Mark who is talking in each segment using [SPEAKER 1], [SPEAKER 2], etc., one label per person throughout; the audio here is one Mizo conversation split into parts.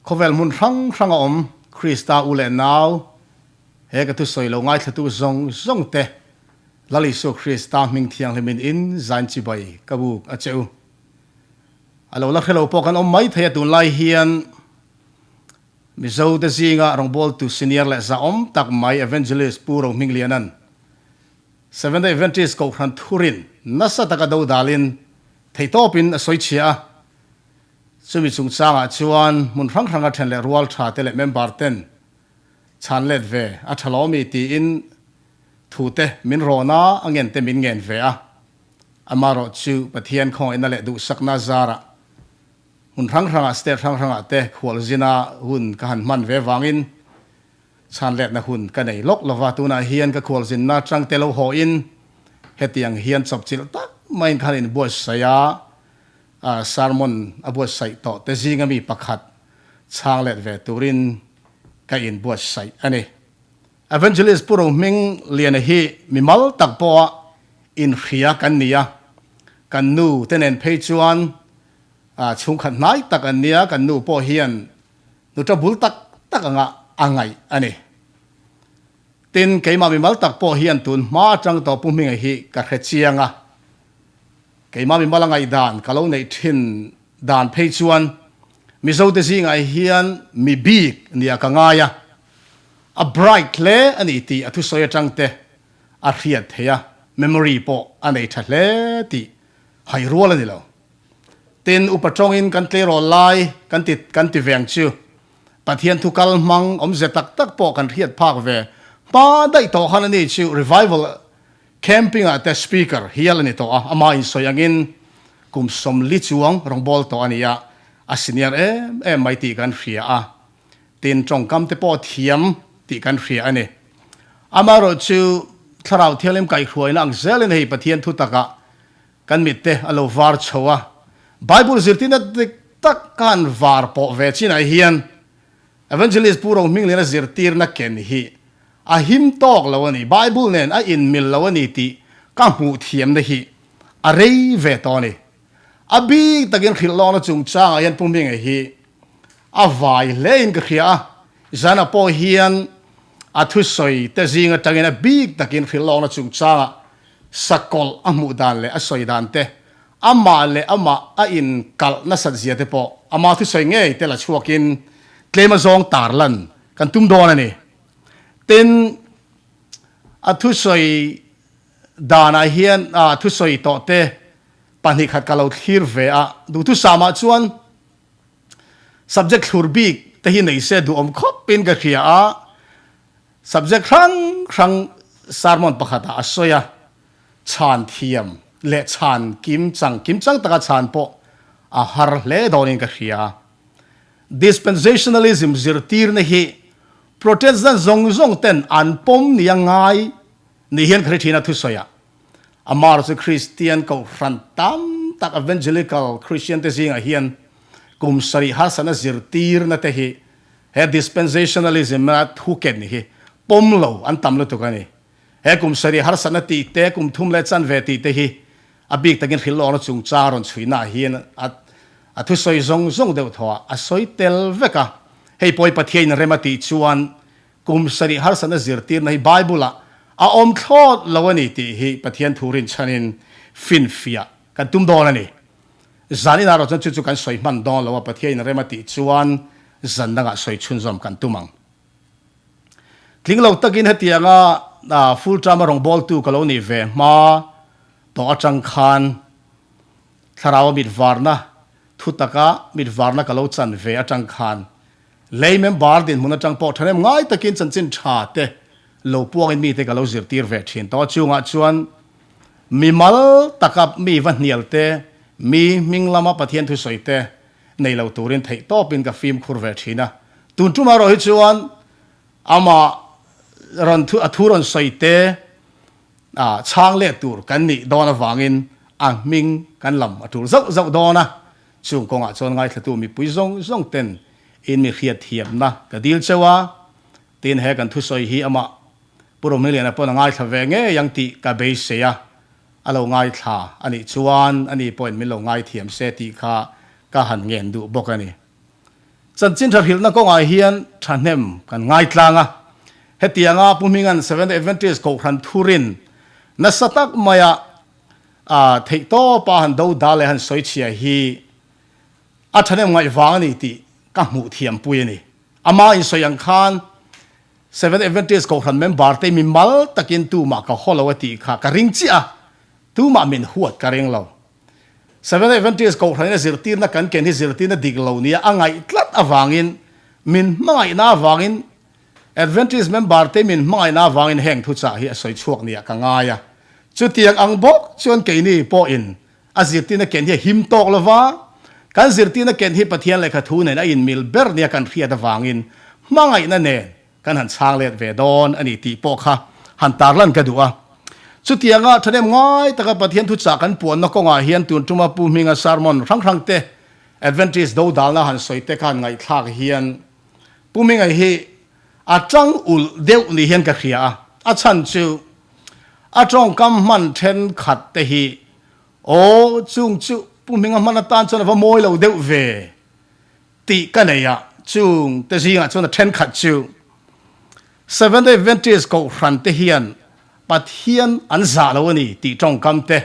[SPEAKER 1] Khawvel hmun hrang hranga awm Krista u leh nau, he ka thusawi lo ngaithlatu zawng zawng te, Lal Isua Krista hming thianghlimin in zain chibai ka buk a che u. A lo la hre lo pawh kan awm mai thei a tunlai hian Mizo te zinga rawngbawltu senior leh zahawm tak mai Evangelist Pu Rohmingliana'n Seventh-day Adventist Kohhran thurin nasa taka dodalin theihtawpin a sawi chhia a. Chumi chungchangah chuan hmun hrang hranga then leh rual tha te leh member ten chhan let ve a tha lo mi tiin thu te min rawn a, a ngen te min ngen ve a. Amaherawh chu Pathian khawngaihna leh duhsakna zarah hmun hrang hrangah state hrang hrangah te khualzina hun ka han hman ve vangin Chhan letna hun ka nei lawk lova, tunah hian ka khualzinna atang te lo hawhin hetiang hian chawpchilh tak maiin khan inbuatsaih a, sermon a buatsaih tawh te zinga mi pakhat chhang let ve turin ka inbuatsaih a ni. Evangelist Pu Rohming Liana hi mimal tak pawha inhria kan ni a, kan nu te nen phei chuan chhungkhat hnai tak an nia, kan nu pawh hian Nuṭa bul tak tak anga a ngaih a ni. Tin, keimah mimal tak pawh hian tun hma atang tawh Pu Hminga hi ka hre chiang a. Keimah mimal a ngaihdan ka lo neih thin dan phei chuan Mizote zingah hian mi bik nia ka ngai a. A bright hle a ni tih a thusawi atang te a hriat theih a, memory pawh a nei tha hle tih hai rual a ni lo. Tin, upa tawngin kan tleirawl lai kan ti kan ti ve ang chu. Pathian thu kal hmang awmze tak tak pawh kan hriat phak ve hma daih tawh khan a ni chu revival camping ah te speaker hial a ni tawh a, ama insawi angin kum 40 chuang rawngbâwl tawh a ni a, a senior em em mai tih kan hria a, tin tawngkam te pawh thiam tih kan hria a ni. Amaherawh chu Thlarau Thianghlim kaihhruaina ang zelin hei Pathian thu takah Kan mitte a lo var chho a, Bible zirtirna dik tak ka han var pawh ve chinah hian Evangelist Pu Rohmingliana zirtirna ken hi a him tawk lo a ni, Bible nen a inmil lo a ni tih ka hmuh thiamna hi a rei ve tawh a ni. A bik takin hrilh lawkna chungchangah hian Pu Hminga hi a vai hlein ka hria a, zanah pawh hian a thusawi te zing atangin a bik takin hrilh lawkna chungchangah Sakawlh a hmuh dan leh a sawi dan te, amah leh amah a inkalh nasat zia te pawh ama thusawi ngei te la chhuakin tlem a zawng tarlan kan tum dawn a ni. Tin, a thusawi danah hian a thusawi tawh te pahnih khat ka lo thlir ve a, duhthusamah chuan subject thlur bik te hi nei se duhawm khawpin ka hria a, Subject hrang hrang sermon pakhatah a sawi a, chhan thiam leh chhan kim chang kim chang taka chhan pawh a har hle dawnin ka hria. Dispensationalism zirtirna hi Protestant zawng zawng ten an pawm nia ngai ni hian ka hre thin a thusawi ah. Amar chu Kristian kohhran tam tak Evangelical Christian te zingah hian kum sarih harsatna zirtirna te hi He dispensationalism a thu ken hi pawm lo an tam lutuk a ni. He kum sarih harsatna tih te, kum thum leh chanve tih te hi a bik takin hrilh lawkna chungchang rawn chhuihna ah hian a a thusawi zawng zawng deuh thaw ah a sawi tel vek a. Hei pawh hi Pathianin rem a tih chuan kum sarih harsatna zirtirna hi Bible ah a awm thlawt lo a ni tih hi Pathian thu rinchhanin finfiah kan tum dawn a ni. Zan inah erawh chuan chu chu kan sawi hman dawn lo a, Pathianin rem a tih chuan zan dangah sawi chhunzawm kan tum ang. Tling lo takin hetianga full term a rawngbawltu ka lo nih ve hma tawh atang khan thlarau a mit varna thu taka mit varna ka lo chan ve atang khan lei member dinhmun atang pawh thahnem ngai takin chanchin tha te lo puangin mite ka lo zirtir ve thin tawh a, chungah chuan Mimal taka mi va hnial te, mi hming lama Pathian thusawi te nei lo turin theih tawpin ka fimkhur ve thin a. Tun tum erawh hi chuan amah rawn thu a thu rawn sawi te chhang let tur kan nih dawn avangin a hming kan lam a tul zauh zauh dawn a. Chung kawngah chuan ngaithlatu mipui zawng zawng ten in mi hriatthiamna ka dil cheu a, tin he kan thusawi hi amah Pu Romiliana pawn a ngaithla ve ngei ang tih ka beisei a, a lo ngaithla a nih chuan ani pawhin min lo ngaithiam se tih kha ka han ngen duh bawk a ni. Chanchin tha hrilhna kawngah hian thahnem kan ngaitlang a. Hetianga Pu Hminga'n Seventh-day Adventist Kohhran thurin nasa tak maia theihtawpa han do dal leh han sawi chhia hi a thahnem ngaih vang a ni tih ka hmuh thiampui a ni. Ama insawi ang khan Seventh-day Adventist Kohhran member te mi mal takin tumah ka haw lo a tih kha ka ring chiah a, tumah min huat ka ring lo. Seventh-day Adventist Kohhranin a zirtirna kan ken hi zirtirna dik lo nia a ngaih tlat avangin min hmangaihna avangin Adventist member te min hmangaihna avangin heng thuchah hi a sawi chhuak nia ka ngai a. Chutiang ang bawk chuan keini pawhin a zirtirna ken hi a him tawk lo va, kan zirtirna ken hi Pathian lehkha thu nen a inmil ber nia kan hriat avangin hmangaihna nen kan han chhang let ve dawn a ni tih pawh kha han tarlan ka duh a. Chutianga thahnem ngai taka Pathian thuchah kan puanna kawngah hian tun tuma Pu Hminga sermon hrang hrang te, Adventist dodalna han sawi te kha han ngaihthlak hian Pu Hminga hi a tang ulh deuh ni hian ka hria a. A chhan chu a tawngkam hman thenkhat te hi aw chung chu Pu Hminga hman atan chuan a va mawi lo deuh ve. Tih ka nei a, chung te zingah chuan a thenkhat chu Seventh-day Adventist Kohhran te hian Pathian an zah lo a ni tih tawngkam te,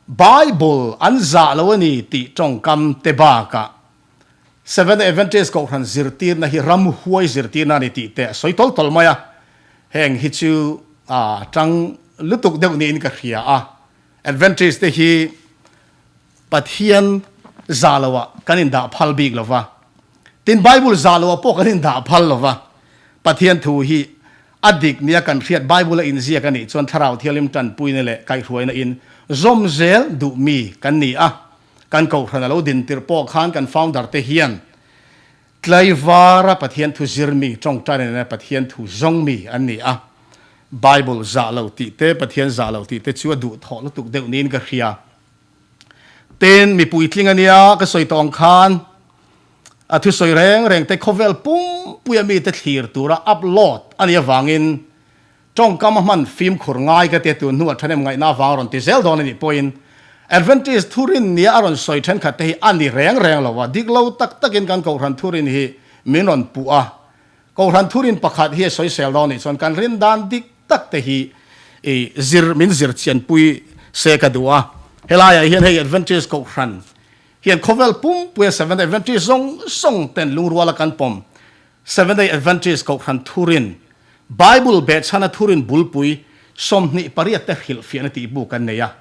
[SPEAKER 1] Bible an zah lo a ni tih tawngkam te bakah Seventh-day Adventist Kohhran zirtirna hi ramhuai zirtirna a ni tih te a sawi tawl tawl mai a, heng hi chu a tang lutuk deuh niin ka hria a, Adventist te hi Pathian zah loah kan indah phal bik lo va, tin Bible zah loah pawh kan indah phal lo va. Pathian thu hi a dik nia kan hriat Bible a inziak a nih chuan Thlarau Thianghlim tanpuina leh kaihhruaina in zawm zel duh mi kan ni a. Kan Kohhran a lo din tirh pawh khan kan founder te hian Tlaivara Pathian thu zir mi, tawngtaina nena Pathian thu zawng mi an ni a. Bible zah lo tih te, Pathian zah lo tih te chu a duhthawh lutuk deuh niin ka hria. Tin, mi puitling a nia ka sawi tawh ang khan a thusawi reng reng te khawvel pumpuia mite thlir tura upload a nih avangin tawngkam a hman fimkhur ngai ka tia tun hnuah thahnem ngaihna avang a rawn ti zel dawn a nih pawhin Adventist thurin nia a rawn sawi thenkhat te hi a ni reng reng lo a, dik lo tak takin kan Kohhran thurin hi min rawn puh a, Kohhran thurin pakhat hi a sawisel dawn nih chuan kan rin dan dik tak te hi i zir min zir chianpui se ka duh a. Helaiah hian hei Adventist Kohhran hian khawvel pumpuia Seventh Day Adventist zawng zawng ten lungruala kan pawm Seventh Day Adventist Kohhran thurin Bible behchhana thurin bulpui 28 te hrilhfiahna tih bu kan nei a.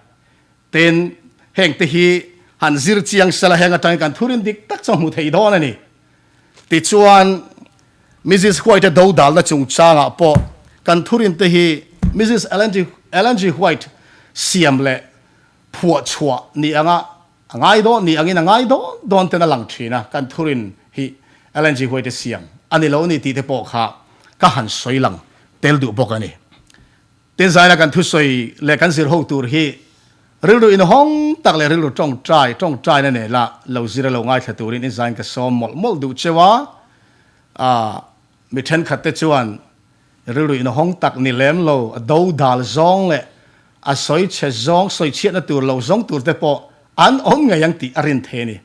[SPEAKER 1] Tin, heng te hi han zir chiang sela heng atangin kan thurin dik tak chu a hmu thei dawn a ni. Tichuan, Mrs. White-a dodalna chungchangah pawh kan thurinte hi Mrs. Ellen G. White siam leh phuah chhuah ni anga a ngai dawn ni angin a ngai dawn dawn ten a lang thin a, kan thurin hi Ellen G. White-a siam a ni lo ni tih te pawh kha ka han sawi lang tel duh bawk a ni. Tin zaina kan thusawi leh kan zir ho tur hi rilru inhawng tak leh rilru tawngtai tawngtaina nena lo zir a lo ngaithla turin inzain ka sawm mawlh mawlh duh cheu a. Aaa mi thenkhat te chuan rilru inhawng tak ni lem lo a do dal zawng leh a sawi chhe zawng sawi chhiatna tur lo zawng tur te pawh an awm ngei ang tih a rin thei a ni.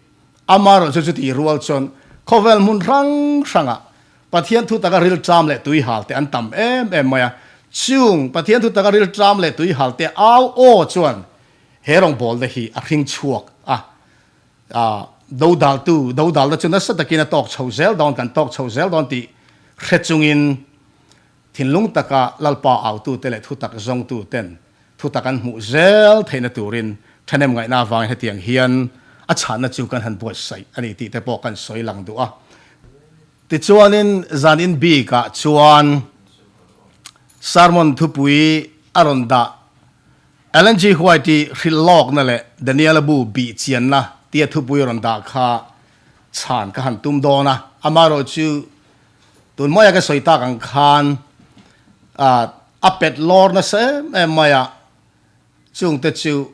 [SPEAKER 1] Amaherawhchu chu chutih rual chuan khawvel hmun hrang hrangah Pathian thu taka rilṭam leh tuihal te an tam em em mai a, chung Pathian thu taka rilṭam leh tuihal te au aw chuan he rawngbawlna hi a hring chhuak a, dodaltu dodalna chu nasa takin a tawk chho zel dawn, kan tawk chho zel dawn tih hre chungin thinlung taka Lalpa autute leh thutak zawngtuten thutak an hmuh zel theihna turin ṭhahnem ngaihna avangin hetiang hian a chhanna chu kan han buatsaih a ni tih te pawh kan sawi lang duh a. Tichuanin zanin bikah chuan sermon thupui a rawn dah Ellen G. White-i hrilh lawkna leh Daniela bu bih chianna tia thupui a rawn dah kha chhan ka han tum dawn a. Amaherawhchu tun maia ka sawi tak ang khan a pet lawr nasa em em mai a. Chungte chu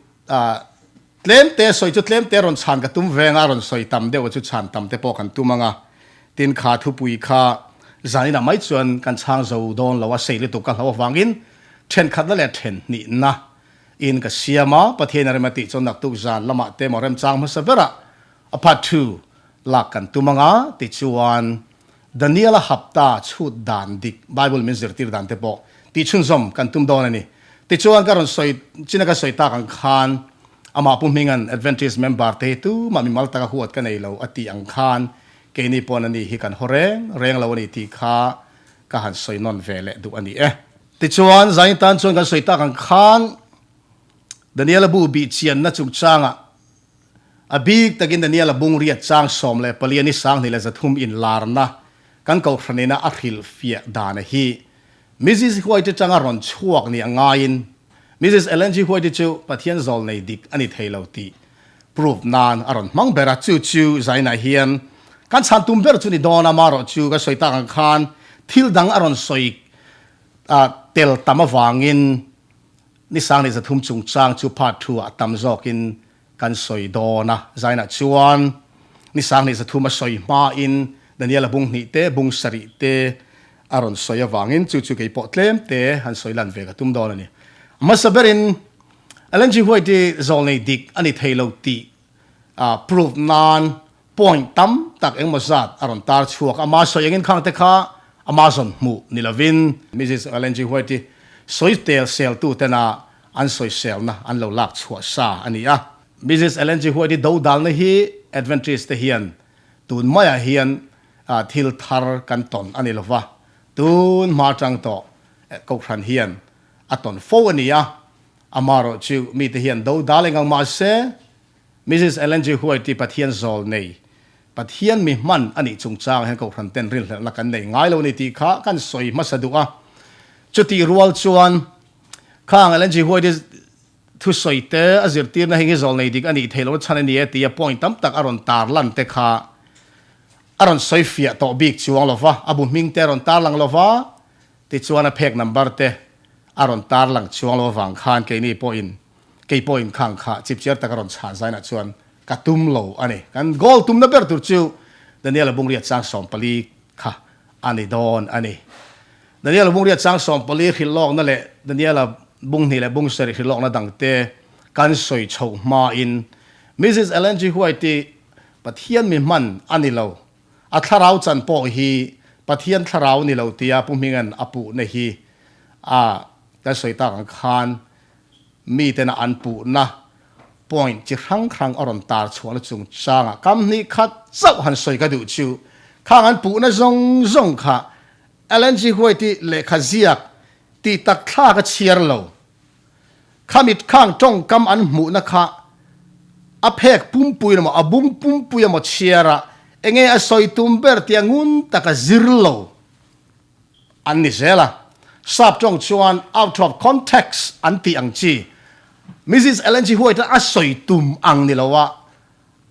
[SPEAKER 1] tlemte sawi chu tlemte rawn chhan ka tum veng a, rawn sawi tam deuh chu chhan tam te pawh kan tum ang a. Tin kha thupui kha zaninah mai chuan kan chhang zo dawn lo a, sei lutuk ka hlo avangin thenkhatna leh thenhnihna in ka siam a, Pathian a rem a tih chuan naktuk zan lamah te maw remchang hmasa berah a part ii. lak kan tum anga tichuan Daniel-a hapta chhut dan dik Bible min zirtir dan te pawh tih chhunzawm kan tum dawn a ni. Tichuan ka rawn sawi china ka sawi tak ang khan amah Pu Hminga'n Adventist member te hi tumah mimal taka huat ka nei lo a tih ang khan keini pawn a ni hi kan haw reng reng lo a ni tih kha ka han sawi nawn ve leh duh a ni e. Tichuan zain tan chuan kan sawi tak ang khan Daniel-a bu bih chianna chungchangah A bik takin Daniel-a bungriat chang 14 ni 23 inlarna kan kohhran ina a hrilhfiah dana hi Mrs. White atanga rawn chhuak ni a ngaiin Mrs. Ellen G. White chu Pathian zawl nei dik a ni thei lo tih proof nan a rawn hmang ber a, chu chu zainah hian kan chhan tum ber chu ni dawn a, marawh chu ka sawi tak ang khan thil dang a rawn sawi tel tam avangin ni 23 chungchang chu part two ah tam zawkin Kan sawi dawn a, Zainah chuan ni 23 a sawi hmain Daniela bung hnih te, bung sarih te a rawn sawi avangin chu chu kei pawh tlem te han sawi lan ve ka tum dawn a ni. A hmasa berin Ellen G. White hi zawlnei dik a ni thei lo tih proof nan Point tam tak engmaw zat a rawn tar chhuak. Ama sawi engin khang te kha Amazon hmuh ni lovin Mrs. Ellen G. White-i sawi tel seltu tena an sawiselna an lo lak chhuah sa a ni a. Mrs. Ellen G. White-i dodalna hi Adventist te hian tun maiah hian thil thar kan tawn a ni lova, tun hma atang tawh Kohhran hian a tawn fo a ni a. Amarawh chu mite hian dodal engang mahse Mrs. Ellen G. White hi Pathian zawl nei, Pathian mi hman a nih chungchang hian Kohhran ten rinhlelhna kan nei ngai lo a ni tih kha kan sawi hmasa duh a. Chutih rual chuan khang Ellen G. White hi thusawi te a zirtirna heng hi zawl nei dik a nih theih lohna chhan a ni e tia point tam tak a rawn tar lan te kha a rawn sawi fiah tawh bik chuang lo va, a bu hming te a rawn tar lang lo va, tichuan a phek number te a rawn tar lang chuang lo avang khan keini pawhin Kei pawhin khang kha chipchiar taka rawn chhan zainah chuan ka tum lo a ni. Kan goal tumna ber tur chu Daniel-a bungriat chang 14 kha a ni dawn a ni. Daniel-a bungriat chang 14 hrilh lawkna leh Daniel-a bung hnih leh bung sarih hrilh lawkna dangte kan sawi chhoh hmain Mrs. Ellen G. White-i Pathian mi hman a ni lo, a thlarau chan pawh hi Pathian thlarau ni lo tia Pu Hminga'n a puhna hi a kan sawi tak ang khan Mitena an puhna point chi hrang hrang a rawn tar chhuahna chungchangah kam hnih khat chauh han sawi ka duh chu khang an puhna zawng zawng kha Ellen G. White-i lehkha ziak tih tak thlak a chhiar lo. Khamit khang tawngkam an hmuhna kha a phek pumpui emaw a bung pumpui emaw chhiara enge a sawi tum ber tia ngun taka zir lo. An ni zel a. Sap tawng chuan out of context an tih ang chi. Mrs. Ellen G. White-a a sawi tum ang ni lo a,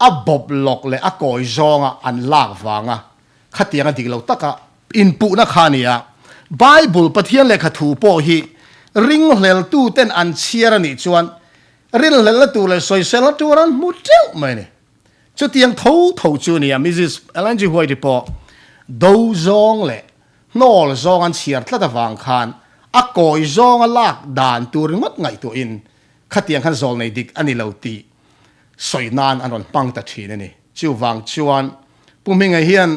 [SPEAKER 1] a bawp lawk leh a kawi zawnga an lak vanga khatianga dik lo taka inpuhna kha a ni a. Bible, Pathian lehkha thu pawh hi ringhleltuten an chhiar a nih chuan rinhlelhna tur leh sawiselna tur an hmu teuh mai a ni. Chutiang tho tho chu nia Mrs. Ellen G. White-i pawh do zawng leh hnawl zawng an chhiar tlat avang khan a kawi zawnga lak dan tur ringawt ngaihtuahin khatiang khan zawl nei dik a ni lo tih sawi nan an rawn hmang ta thin a ni. Chuvang chuan Pu Hminga hian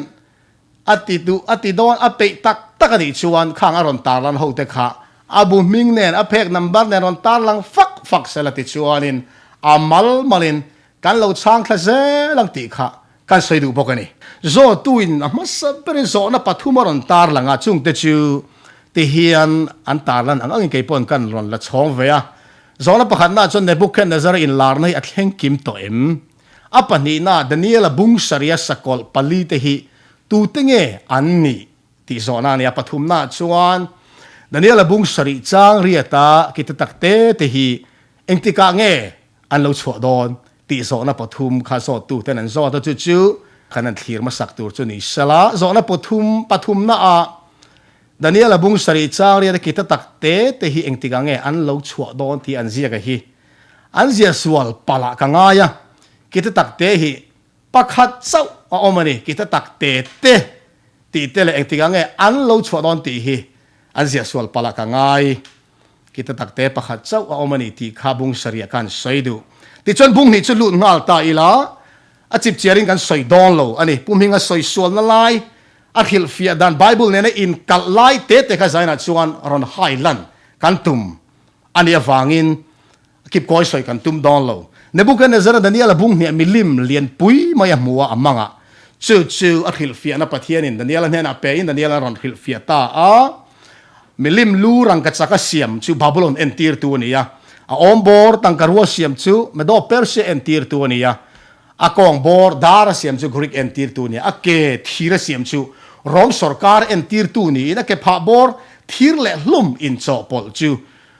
[SPEAKER 1] A ti duh, a ti dawn, a peih tak tak a nih chuan khang a rawn tarlan ho te kha a bu hming nen, a phek number nen rawn tarlang fak fak sela ti chuanin a mal malin kan lo chhang thla zel ang tih kha kan sawi duh bawk a ni. Zawhtuin a hmasa berin zawhna pathum a rawn tarlang a, chungte chu ti hian an tarlan ang angin kei pawhin kan rawn la chhawng ve a. Zawhna pakhatnaah chuan Nebuchadnezzar-a inlarna hi a thleng kim tawh em? A pahnihna, Daniela bung saria sakawlh palite hi tute nge an nih tih zawhna a ni a. Pathumnaah chuan Daniela bung sarih chang riata kita tak te te hi engtikah nge an lo chhuah dawn tih zawhna pathum kha zawttuten an zawt a, chu chu kan han thlir hmasak tur chu ni sela. Zawhna pathum pathumnaah Daniela bung sarih chang riata kita tak te te hi engtikah nge an lo chhuah dawn tih an ziak a hi. An zia sual palh ah ka ngai a, kita tak te hi pakhat chauh a awm a ni, kita tak te te tih te leh engtikah nge an lo chhuah dawn tih hi an zia sual palh ah ka ngai, kita tak te pakhat chauh a awm a ni tih kha bung sarih ah khan sawi duh. Tichuan bung hnih chu lut nghal ta ila. A chipchiarin kan sawi dawn lo a ni. Pu Hminga sawi sualna lai, a hrilhfiah dan Bible nena inkalh lai te te kha zainah chuan rawn hai lan kan tum a nih avangin kipkawi sawi kan tum dawn lo. Nebuchadnezzar-a Daniel-a bung hniah milim lianpui mai a hmu a, a mangah. Chu chu a hrilhfiahna Pathianin Daniel-a hnenah pein Daniel-a rawn hrilhfiah ta a. Milim lu rangkachak a siam chu Babulon entirtu a ni a, a awm bawr tangkarua siam chu Medo-Persia entirtu a ni a, a kawng bawr dar a siam chu Greek entirtu a ni a, a ke thir a siam chu Rom sawrkar entirtu niin a ke phah bawr thir leh hlum inchawhpawlh chu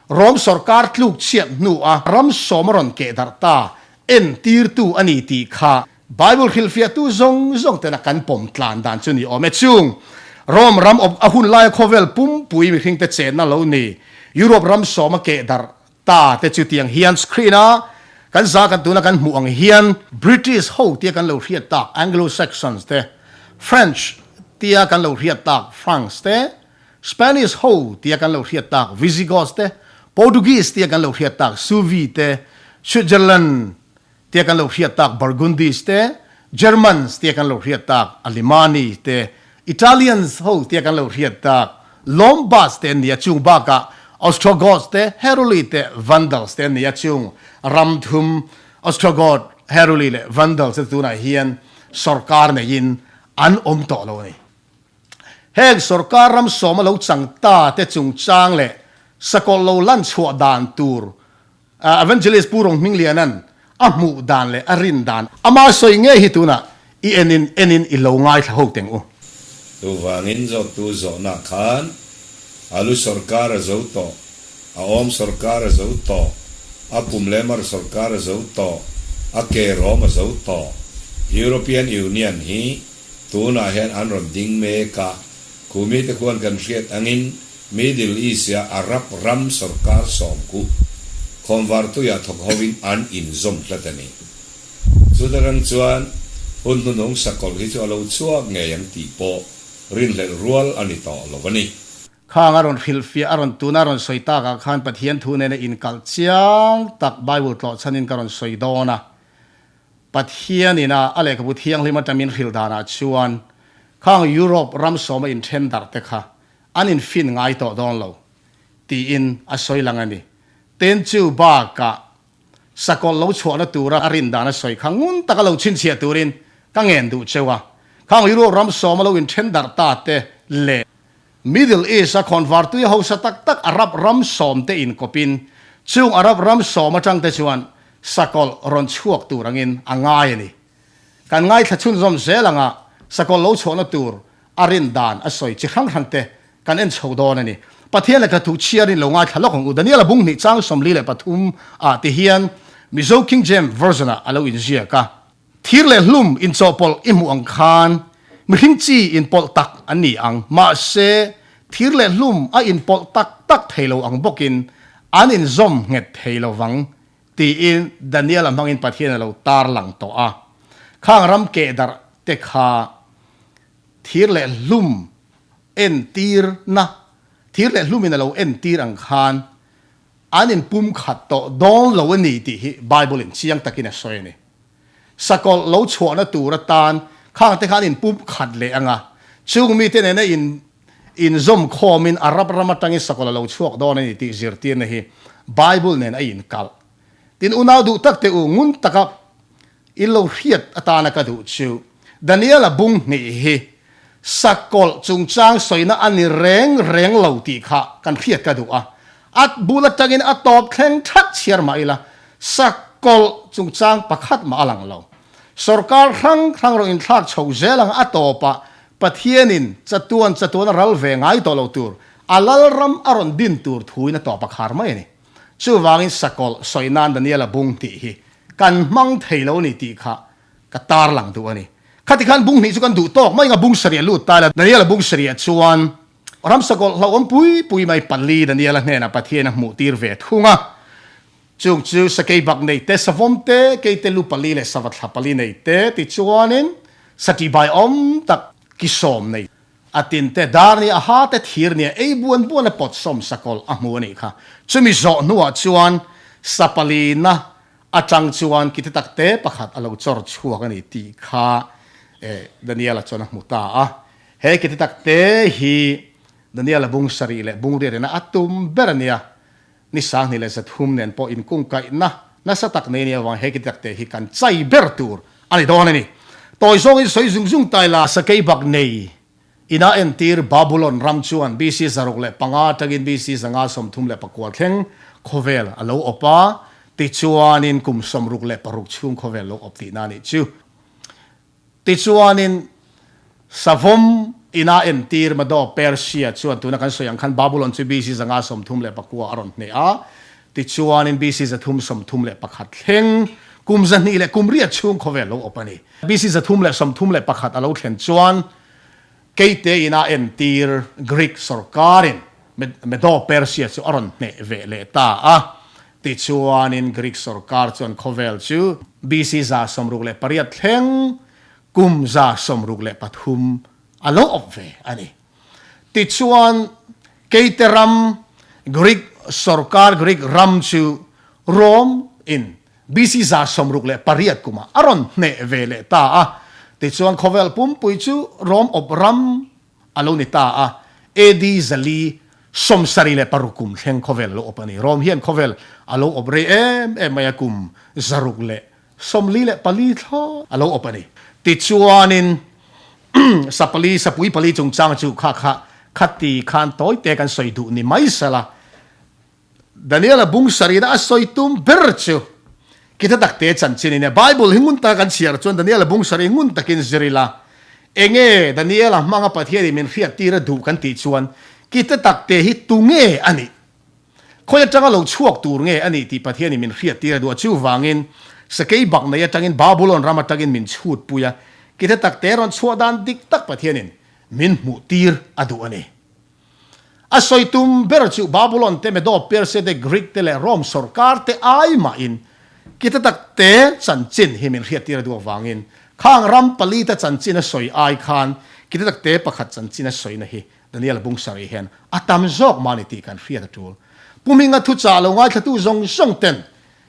[SPEAKER 1] Rom sawrkar tluk chhiat hnua ram sawm a rawn keh darh ta entirtu a ni tih kha Bible hrilhfiahtu zawng zawng tena kan pawm tlan dan chu ni awm e. Chung Rome ram awp a hun laia khawvel pumpui mihringte chenna lo ni Europe ram sawma keh darh ta te chu tiang hian screen a kan za kan tuna kan hmuh ang hian British ho tia kan lo hriat tak Anglo-Saxons te, French tia kan lo hriat tak Franks te, Spanish ho tia kan lo hriat tak Visigoths te, Portuguese tia kan lo hriat tak Suevi te, Switzerland Tia kan lo hriat tak Burgundies te, Germans tia kan lo hriat tak Alemanni te, Italians ho tia kan lo hriat tak Lombards te an ni a, chung bakah Ostrogoths te, Heruli te, Vandals te an ni a, chung ram thum Ostrogoth, Heruli leh Vandals te tunah hian sawrkar neiin an awm tawh lo a ni. Heng sawrkar ram sawma lo chang ta te chungchang leh sakawlh lo lan chhuah dan tur Evangelist Pu Ronghmingliana'n a hmuh dan leh a rin dan ama sawi ngei hi tunah i enin enin i lo ngaithla ho teng u.
[SPEAKER 2] Chuvangin zawktu zawhna khan a lu sawrkar a zo tawh, a awm sawrkar a zo tawh, a pum leh mar sawrkar a zo tawh, a ke rawm a zo tawh. European Union hi tunah hian an rawn ding mek a, khumi te khuan kan hriat angin Middle East-a Arab ram sawrkar sawmku khawnvartuia thawk hovin an inzawm tlat a ni. Chutarang chuan hun hnuhnung sakawlh hi chu a lo chhuak ngei ang tih pawh rinhlelh rual a ni tawh lo a ni.
[SPEAKER 1] Khang a rawn hrilhfiah, a rawn tuna a rawn sawi takah khan Pathian thu nena inkalh chiang tak Bible tlawh chhanin ka rawn sawi dawn a. Pathianin a a lehkhabu thianghlim atangin hrilh danah chuan khang Europe ram sawma inthen darh te kha an infin ngai tawh dawn lo, tiin a sawi lang a ni. Ten chu bakah sakawlh lo chhuahna tura a rin dan a sawi kha ngun taka lo chhinchhiah turin ka ngen duh cheu a. Khang Europe ram sawma lo inthen darh ta te leh Middle East a khawnvartui hausa tak tak Arab ram sawm te inkawpin chung Arab ram sawm atang te chuan sakawlh rawn chhuak tur angin a ngai a ni. Kan ngaithla chhunzawm zel anga sakawlh lo chhuahna tur a rin dan a sawi chi hrang hrang te kan en chho dawn a ni. Pathian lehkha thu chhiarin lo ngaithla lawk ang u. Daniel-a bung hnih chang 43 ah ti hian Mizo King James Version ah a lo inziak a. Thir leh hlum inchawhpawlh i hmuh ang khan mihring chi inpawlh tak an ni ang. Mahse, thir leh hlum a inpawlh tak tak thei lo ang bawkin an inzawm nghet thei lo vang tiin Daniel-a hmangin Pathian a lo tarlang tawh a. Khang ram kehdarh te kha thir leh hlum entirna, thir leh hlumin a lo entir ang khan an inpumkhat tawh dawn lo a ni tih hi Bible-in chiang takin a sawi a ni. Sakawlh lo chhuahna tur atan khang te kha an inpumkhat leh ang a, chung mite nena in inzawm khawmin Arab ram atangin sakawlh a lo chhuak dawn a ni tih zirtirna hi Bible nen a inkalh. Tin, unau duh tak teh u, ngun taka in lo hriat atana ka duh chu Daniel-a bung hnih hi sakawlh chungchang sawina a ni reng reng lo tih kha kan hriat ka duh a. A bul atangin a tawp thleng that chhiar mah ila, sakawlh chungchang pakhat mah a lang lo. Sorkar hrang hrang rawn inthlak chho zel ang a tawpah Pathianin chatuan chatuan a ral ve ngai tawh lo tur, a lalram a rawn din tur thuin a tawp a khar mai a ni. Chuvangin sakawlh sawi nan Daniela bung tih hi kan hmang thei lo a ni tih kha ka tarlang duh a ni. Khati khan bung hnih chu kan duh tawk mai ang a, bung sarih a lut ta ila. Daniela bung sarih ah chuan ram sakawlh hlauhawm pui pui mai pali Daniela hnenah Pathian a hmuh tir ve thung a. Chung chu sakei bak nei te, savawm te, keite lu pali leh sava thla pali nei te, tichuanin sati bai awm tak ki sawm nei a tin te, dar nia a ha te, thir nia ei buan buan a pawt sawm sakawlh a hmu a nih kha. Chumi zawh hnuah chuan sa palina Atang chuan ki te tak te pakhat a lo chawr chhuak a ni tih kha Daniel-a chuan a hmu ta a. He ki te tak te hi Daniel-a bung sarih leh bung riat ina a tum ber a nia. Ni sanghnih leh zathum nen pawh inkungkaihna nasa tak nei a nih avang he ki te tak te hi kan chai ber tur a ni dawn a ni. Tawi zawngin sawi zung zung ta ila sakei bak nei Ina entir Babulon ram chuan BC 605 atangin BC 534 thleng khawvel a lo awp a, tichuanin kum 66 chhung khawvel lo awp tihna a nih chu. Tichuanin Savawm ina entir Mado Persia chuan tuna kan sawi ang khan Babulon chu BC 539 a rawn hneh a, tichuanin BC 331 thleng kum 200 leh kum riat chhung khawvel lo awp a ni. BC 331 a lo thlen chuan Keite ina entir Greek sawrkarin Medo-Persia chu a rawn hneh ve leh ta a. Tichuanin Greek sawrkar chuan khawvel chu BC 68 thleng kum 63 a lo awp ve a ni. Tichuan Keite ram Greek sawrkar Greek ram chu Rome in BC 68 kumah a rawn hneh ve leh ta a, tichuan khawvel pumpui chu Rom awp ram a lo ni ta a, AD 476 kum thleng khawvel a lo awp a ni. Rom hian khawvel a lo awp rei em em mai a, kum 644 thlawt a lo awp a ni. Tichuanin sapali, sapui pali chungchang chu kha kha khati khan tawite kan sawi duh ni mai sela, Daniel-a bung sarihna a sawi tum ber chu kita takte chanchin in e. Bible hi ngun taka kan chhiar chuan Daniel-a bung sarih ngun takin zir ila, enge Daniel-a hmanga Pathianin min hriattir a duh kan tih chuan kita takte hi tunge a nih? Khawi atanga lo chhuak tur nge a nih tih Pathianin min hriattir a duh a. Chuvangin sakei bak nei atangin Babulon ram atangin min chhutpui a, kita takte rawn chhuah dan dik tak Pathianin min hmuhtir a duh a ni. A sawi tum ber chu Babulon te, Medo, Persia te, Greek te leh Rome sawrkar te ai mahin kita tak te chanchin hi min hriattir a duh avangin khang ram pali te chanchin a sawi ai khan kita tak te pakhat chanchin a sawina hi Daniel Bungsari hian a tam zawk mah ni tih kan hriat a tul. Pu Hminga thuchah lo ngaithlatu zawng zawng ten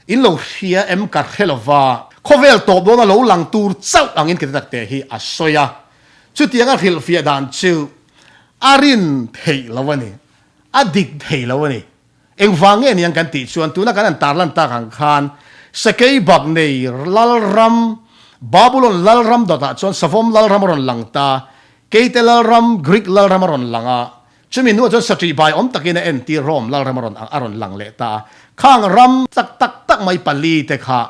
[SPEAKER 1] in lo hria em ka hre lova, khawvel tawp dawna lo lang tur chauh angin kita tak te hi a sawi a, chutianga hrilhfiah dan chu A rin theih lo a ni. A dik thei lo a ni. Engvang nge niang kan tih chuan tuna kan han tarlan tak ang khan Sakei bak nei lalram, Babulon lalram dawtah chuan Savawm lalram a rawn lang ta, Keite lalram, Greek lalram a rawn lang a, chumi hnuah chuan Saṭih bai awm takin a entir Rome lalram a rawn a rawn lang leh ta a. Khang ram chak tak tak mai pali te kha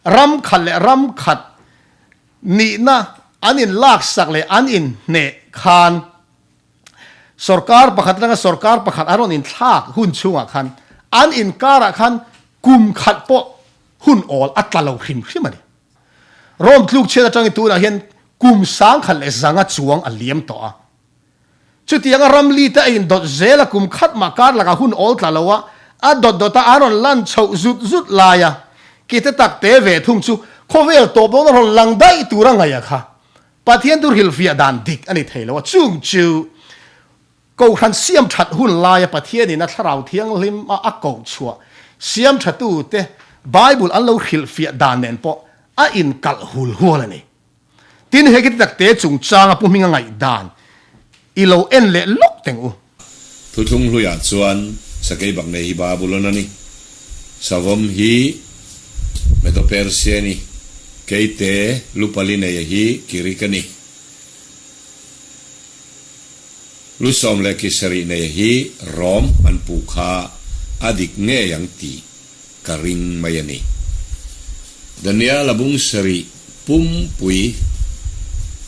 [SPEAKER 1] ram khat leh ram khat Nihna an inlaksak leh an inhneh khan sorkar pakhat atanga sorkar pakhat an rawn inthlak hun chhungah khan an inkarah khan kum khat pawh hun awl a tla lo hrim hrim a ni. Rome tluk chhiat atangin tunah hian kum sangkhat leh zanga chuang a liam tawh a. Chutianga ram lite a indawt zel a, kum khat mah kar lakah hun awl tla lo a, a dawt dawt a an rawn lan chhoh zut zut lai a, kite tak te ve thung chu khawvel tawp dawn a rawn lang daih tur a ngaih a kha. Pathian chu hrilhfiah dan dik a ni thei lo a, chung chu Kohhran siam that hun laia Pathianin a Thlarau Thianghlim a a koh chhuah siam thatute Bible an lo hrilhfiah dan nen pawh a inkalh hul hual a ni. Tin, he kiti takte chungchanga Pu Hminga ngaihdan i lo en leh lawk teng u.
[SPEAKER 2] Thuthlung hluiah chuan Sakei Baknei hi Babulon a ni. Savawm hi Medo-Persia a ni. Keite lu pali neia hi Kirik a ni. Lu sawm leh ki sarih neia hi Rom an puh kha a dik ngei ang tih ka ring mai a ni. Daniel a bung sarih pumpui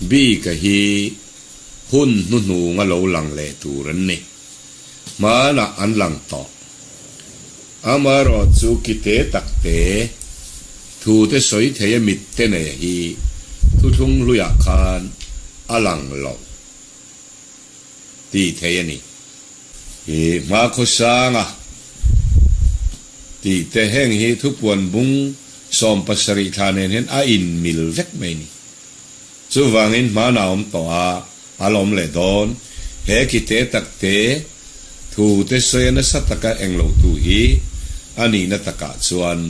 [SPEAKER 2] bika hi hun hnuhnung a lo lang leh tur an ni. Hmanah an lang tawh. Amaherawh chu kite takte thute sawi thei a mitte nei hi thuthlung hluiah khan a lang lo tih thei a ni. Hi hmakhawsanga tih te heng hi thupuan bung 17 thla nen hian a inmil vek mai ni. Chuvangin hmana awm tawh a, a la awm leh dawn. He ki te tak te thu te sawi a nasa taka englo tu hi a nihna takah chuan.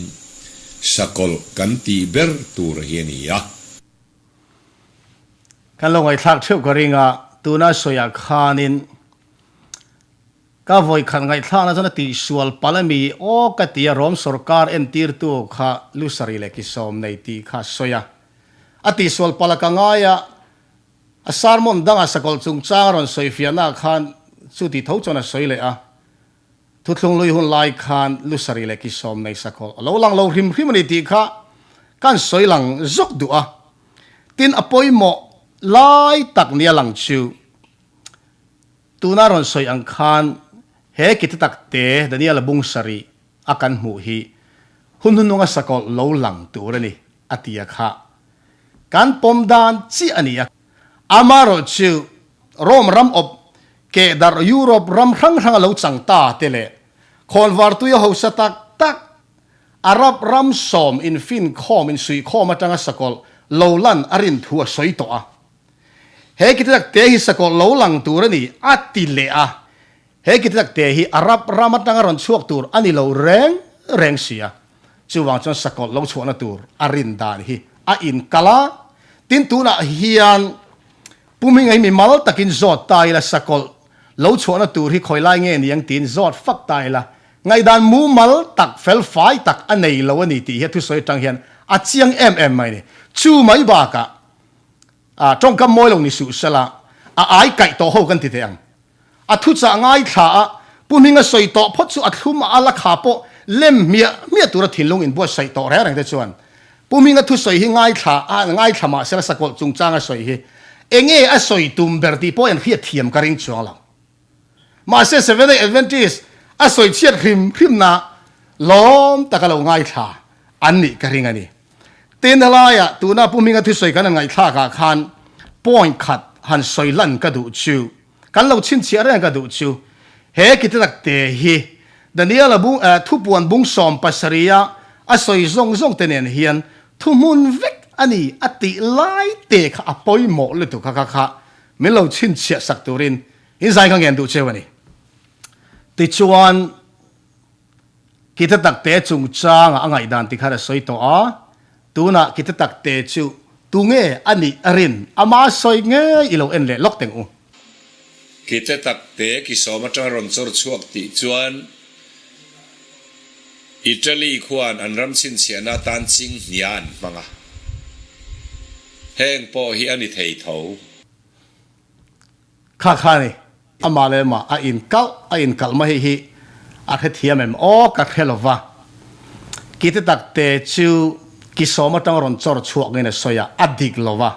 [SPEAKER 2] Sakawlh kan tih ber tur hi a ni a.
[SPEAKER 1] Kan lo ngaihthlak theuh ka ring a, tuna sawiah khanin ka vawikhat ngaihthlakna chuan a tihsual palh a mi aw ka ti a, Rom sawrkar entirtu kha Lusari leh Kisawm nei tih kha a sawi a, a tihsual palh a ka ngai a, a sermon dangah sakawlh chungchang a rawn sawifiahnaah khan chuti tho chuan a sawi leh a. Thuthlung lui hun lai khan Lusari leh Kisawm nei sakawlh a lo lang lo hrim hrim a ni tih kha kan sawi lang zawk duh a. Tin, a pawimawh lai tak nia lang chu tuna rawn sawi ang khan he ki te tak te Daniela bung sarih a kan hmuh hi hun hnununga sakawlh lo lang tur a ni a ti a kha kan pawm dan chiah a ni a. Amaherawhchu Rome ram awp Keh darh Europe ram hrang hrang a lo chang ta te leh khawnvartui a hausa tak tak Arab ram sawm infin khawm insuihkhawm atanga sakawlh lo lan a rin thu a sawi tawh a. He kiti tak te hi sakawlh lo lang tur a ni a ti leh a. He kiti tak te hi Arab ram atanga rawn chhuak tur a ni lo reng reng si a. Chuvang chuan sakawlh lo chhuahna tur a rin dan hi a inkalh a. Tin tunah hian Pu Hminga hi mimal takin zawt ta ila sakawlh lo chhuahna tur hi khawi lai nge ni ang tiin zawt fak ta ila ngaihdan mumal tak fel fai tak a nei lo a ni tih hi a thusawi atang hian a chiang em em mai a ni. Chu mai bakah a tawngkam mawi lo ni suh sela a ai kaih tawh ho kan ti teh ang. A thuchah ngaithla a, Pu Hminga sawi tawh phawt chu a thlum a ala kha pawh lem hmiah hmiah tura thinlung inbuatsaih tawh reng reng te chuan Pu Hminga thusawi hi ngaithla a ngaithla mah sela sakawlh chungchang a sawi hi enge a sawi tum ber tih pawh en hriat thiam ka ring chuang lo. Mahse Seventh-day Adventist a sawi chhiat hrim hrimna lawm taka lo ngaithla an nih ka ring a ni. Tin helaiah tuna Pu Hminga thusawi kan han ngaihthlakah khan point khat han sawi lan ka duh chu Kan lo chhinchhiah reng ka duh chu he ki te tak te hi Daniela bung eh thupuan bung 17 a a sawi zawng zawng te nen hian thuhmun vek a ni a tih lai te kha a pawimawh lutuk kha kha kha min lo chhinchhiah sak turin in zai kha ngen duh cheu a ni. Tichuan ki te tak te chungchanga a ngaihdan ti khan a sawi tawh a, tunah ki te tak te chu tunge a nih a rin ama sawi ngei i lo en leh lawk teng u.
[SPEAKER 2] Ki te tak te ki sawm atanga rawn chawr chhuak tih chuan Italy khuan an ram chhinchhiahna atan ching hnia an hmang a, heng pawh hi a ni thei tho.
[SPEAKER 1] Kha kha ni, amah leh amah a inkalh a inkalh mai hei hi a hrethiam em aw ka hre lo va. Kite tak te chu kisawm atang rawn chawr chhuak ngin a sawi a, a dik lo va.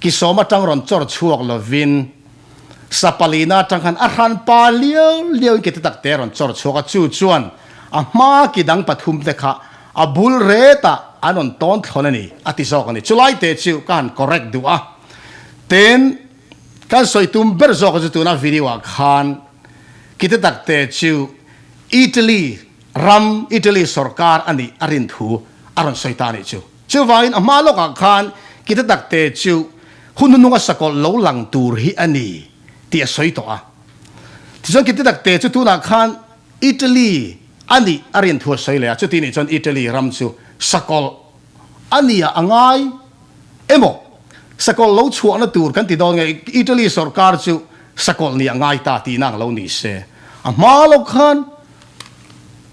[SPEAKER 1] Kisawm atang rawn chawr chhuak lovin Sapalina atang khan a hran pa liau liau in kite tak te rawn chawr chhuak a, chu chuan a hma ki dang pathum te kha a bul retah an rawn tawn thlawn a ni a ti zawk a ni. Chulai te chu ka han correct duh a. Tin, kan sawi tum ber zawk chu tuna video ah khan kite tak te chu Italy ram, Italy sorkar a nih a rin thu a rawn sawi ta a nih chu. Chuvangin a hma lawkah khan kite tak te chu hun hnunga sakawlh lo lang tur hi a ni tih a sawi tawh a. Tichuan kite tak te chu tunah khan Italy a nih a rin thu a sawi leh a, chuti nih chuan Italy ram chu sakawlh a nia a ngai emaw sakawlh lo chhuahna tur kan ti dawn nge Italy sorkar chu sakawlh nia ngai ta tihna ang lo ni se. A hma lo khan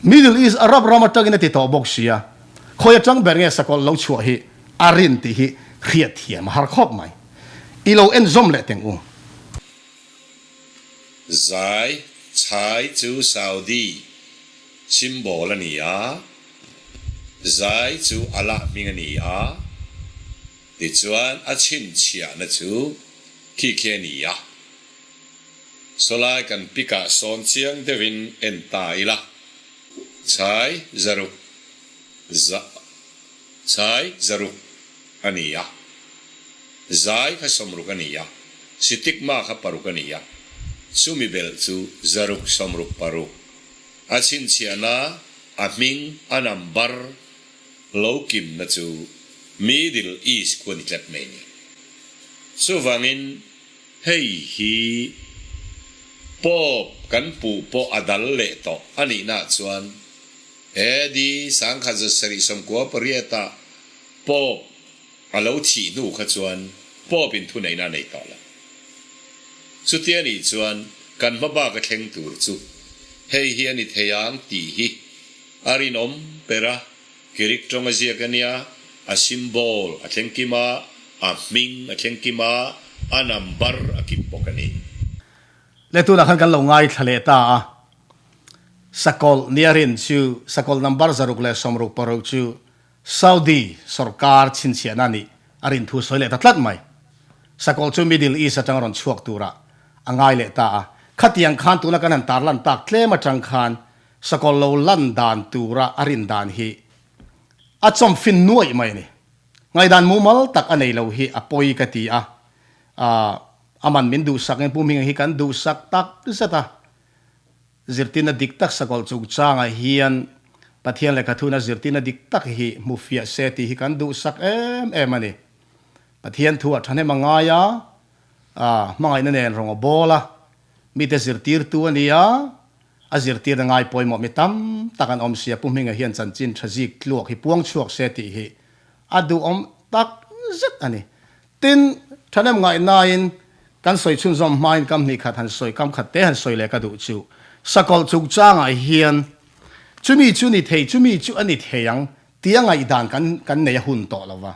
[SPEAKER 1] Middle East Arab ram atangin a ti tawh bawk sia, khawi atang ber nge sakawlh lo chhuah hi a rin tih hi hriat thiam a har khawp mai. I lo en zawm leh teng u.
[SPEAKER 2] Zai chhai chu Saudi symbol a ni a, zai chu Allah hming a ni a, tichuan a chhinchhiahna chu khi khi a ni a. Sawlai kan pic ah sawn chiang deuhin en ta ila, chhai zaruk za chhai zaruk a ni a, zai kha 60 a ni a, sitikma kha paruk a ni a, chumi belh chu zaruk 66. A chhinchhiahna, a hming, a number lo kimna chu Middle East khu a ni tlat mai a ni. Chuvangin hei hi Pope kan puh pawh a dal leh tawh a nihna chuan. AD 1798 Pope a lo thih hnu kha chuan Pope in thuneihna a nei tawh lo. Chutia nih chuan kan hma bak a thleng tur chu hei hi a ni thei ang tih hi a rinawm ber a, Greek tawng a ziak a nia, a symbol a thleng kim a, a hming a thleng kim a, a number a kim bawk a ni.
[SPEAKER 1] Le tunah khan kan lo ngaithla leh ta a, Sakawlh nia rin chu Sakawlh number 666 chu Saudi sorkar chhinchhiahna nih a rin thu sawi leh ta tlat mai. Sakawlh chu Middle East atanga rawn chhuak turah a ngai leh ta a, khatiang khan tuna kan han tarlan tak tlem atang khan Sakawlh lo lan dan tura a rin dan hi a chawmfin nuaih mai a ni. Ngaihdan mumal tak a nei lo hi a pawi ka ti a, a man min duhsak in Pu Hminga hi kan duhsak tak zet a. Zirtirna dik tak sakawlh chungchangah hian Pathian lehkha thuna zirtirna dik tak hi hmu fiah se tih hi kan duhsak em em a ni. Pathian thu a thahnem a ngai a, hmangaihna nen rawng a bawl a, mite zirtirtu a ni a, a zirtirna ngai pawimawh mi tam tak an awm sia Pu Hminga hian chanchin tha zik tluak hi puang chhuak se tih hi a duhawm tak zet a ni. Tin, thahnem ngaihnain kan sawi chhunzawm hmain kam hnih khat han sawi, kam khat te han sawi leh ka duh chu. Sakawlh chungchangah hian chumi chu ni thei, chumi chu a ni thei ang tia ngaihdan kan kan nei a hun tawh lo va.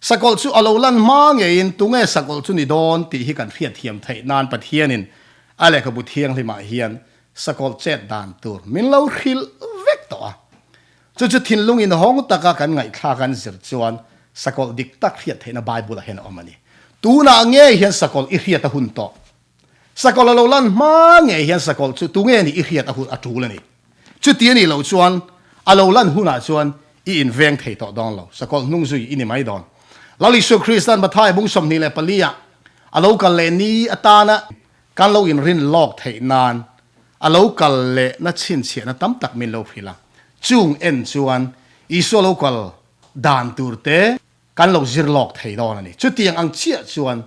[SPEAKER 1] Sakawlh chu a lo lan hma ngeiin tunge sakawlh chu ni dawn tih hi kan hriatthiam theih nan Pathianin a lehkhabu thianghlimah hian sakawlh chet dan tur min lo hrilh vek tawh a. Chu chu thinlung inhawng taka kan ngaihthlak an zir chuan sakawlh dik tak hriat theihna Bible-ah hian a awm a ni. Tunah ngei hian sakawlh i hriat a hun tawh. Sakawlh a lo lan hma ngei hian sakawlh chu tunge nih i hriat a hun a tul a ni. Chuti a nih loh chuan a lo lan hunah chuan i inveng thei tawh dawn lo. Sakawlh hnung zui i ni mai dawn. Lal Isua Krista'n Matthai bung 24 ah a lo kal leh ni atana kan lo inrin lawk theih nan A lo kal leh na chhinchhiahna tam tak min lo hrilh a, chung en chuan Isua lo kal dan tur te kan lo zir lawk thei dawn a ni. Chutiang ang chiah chuan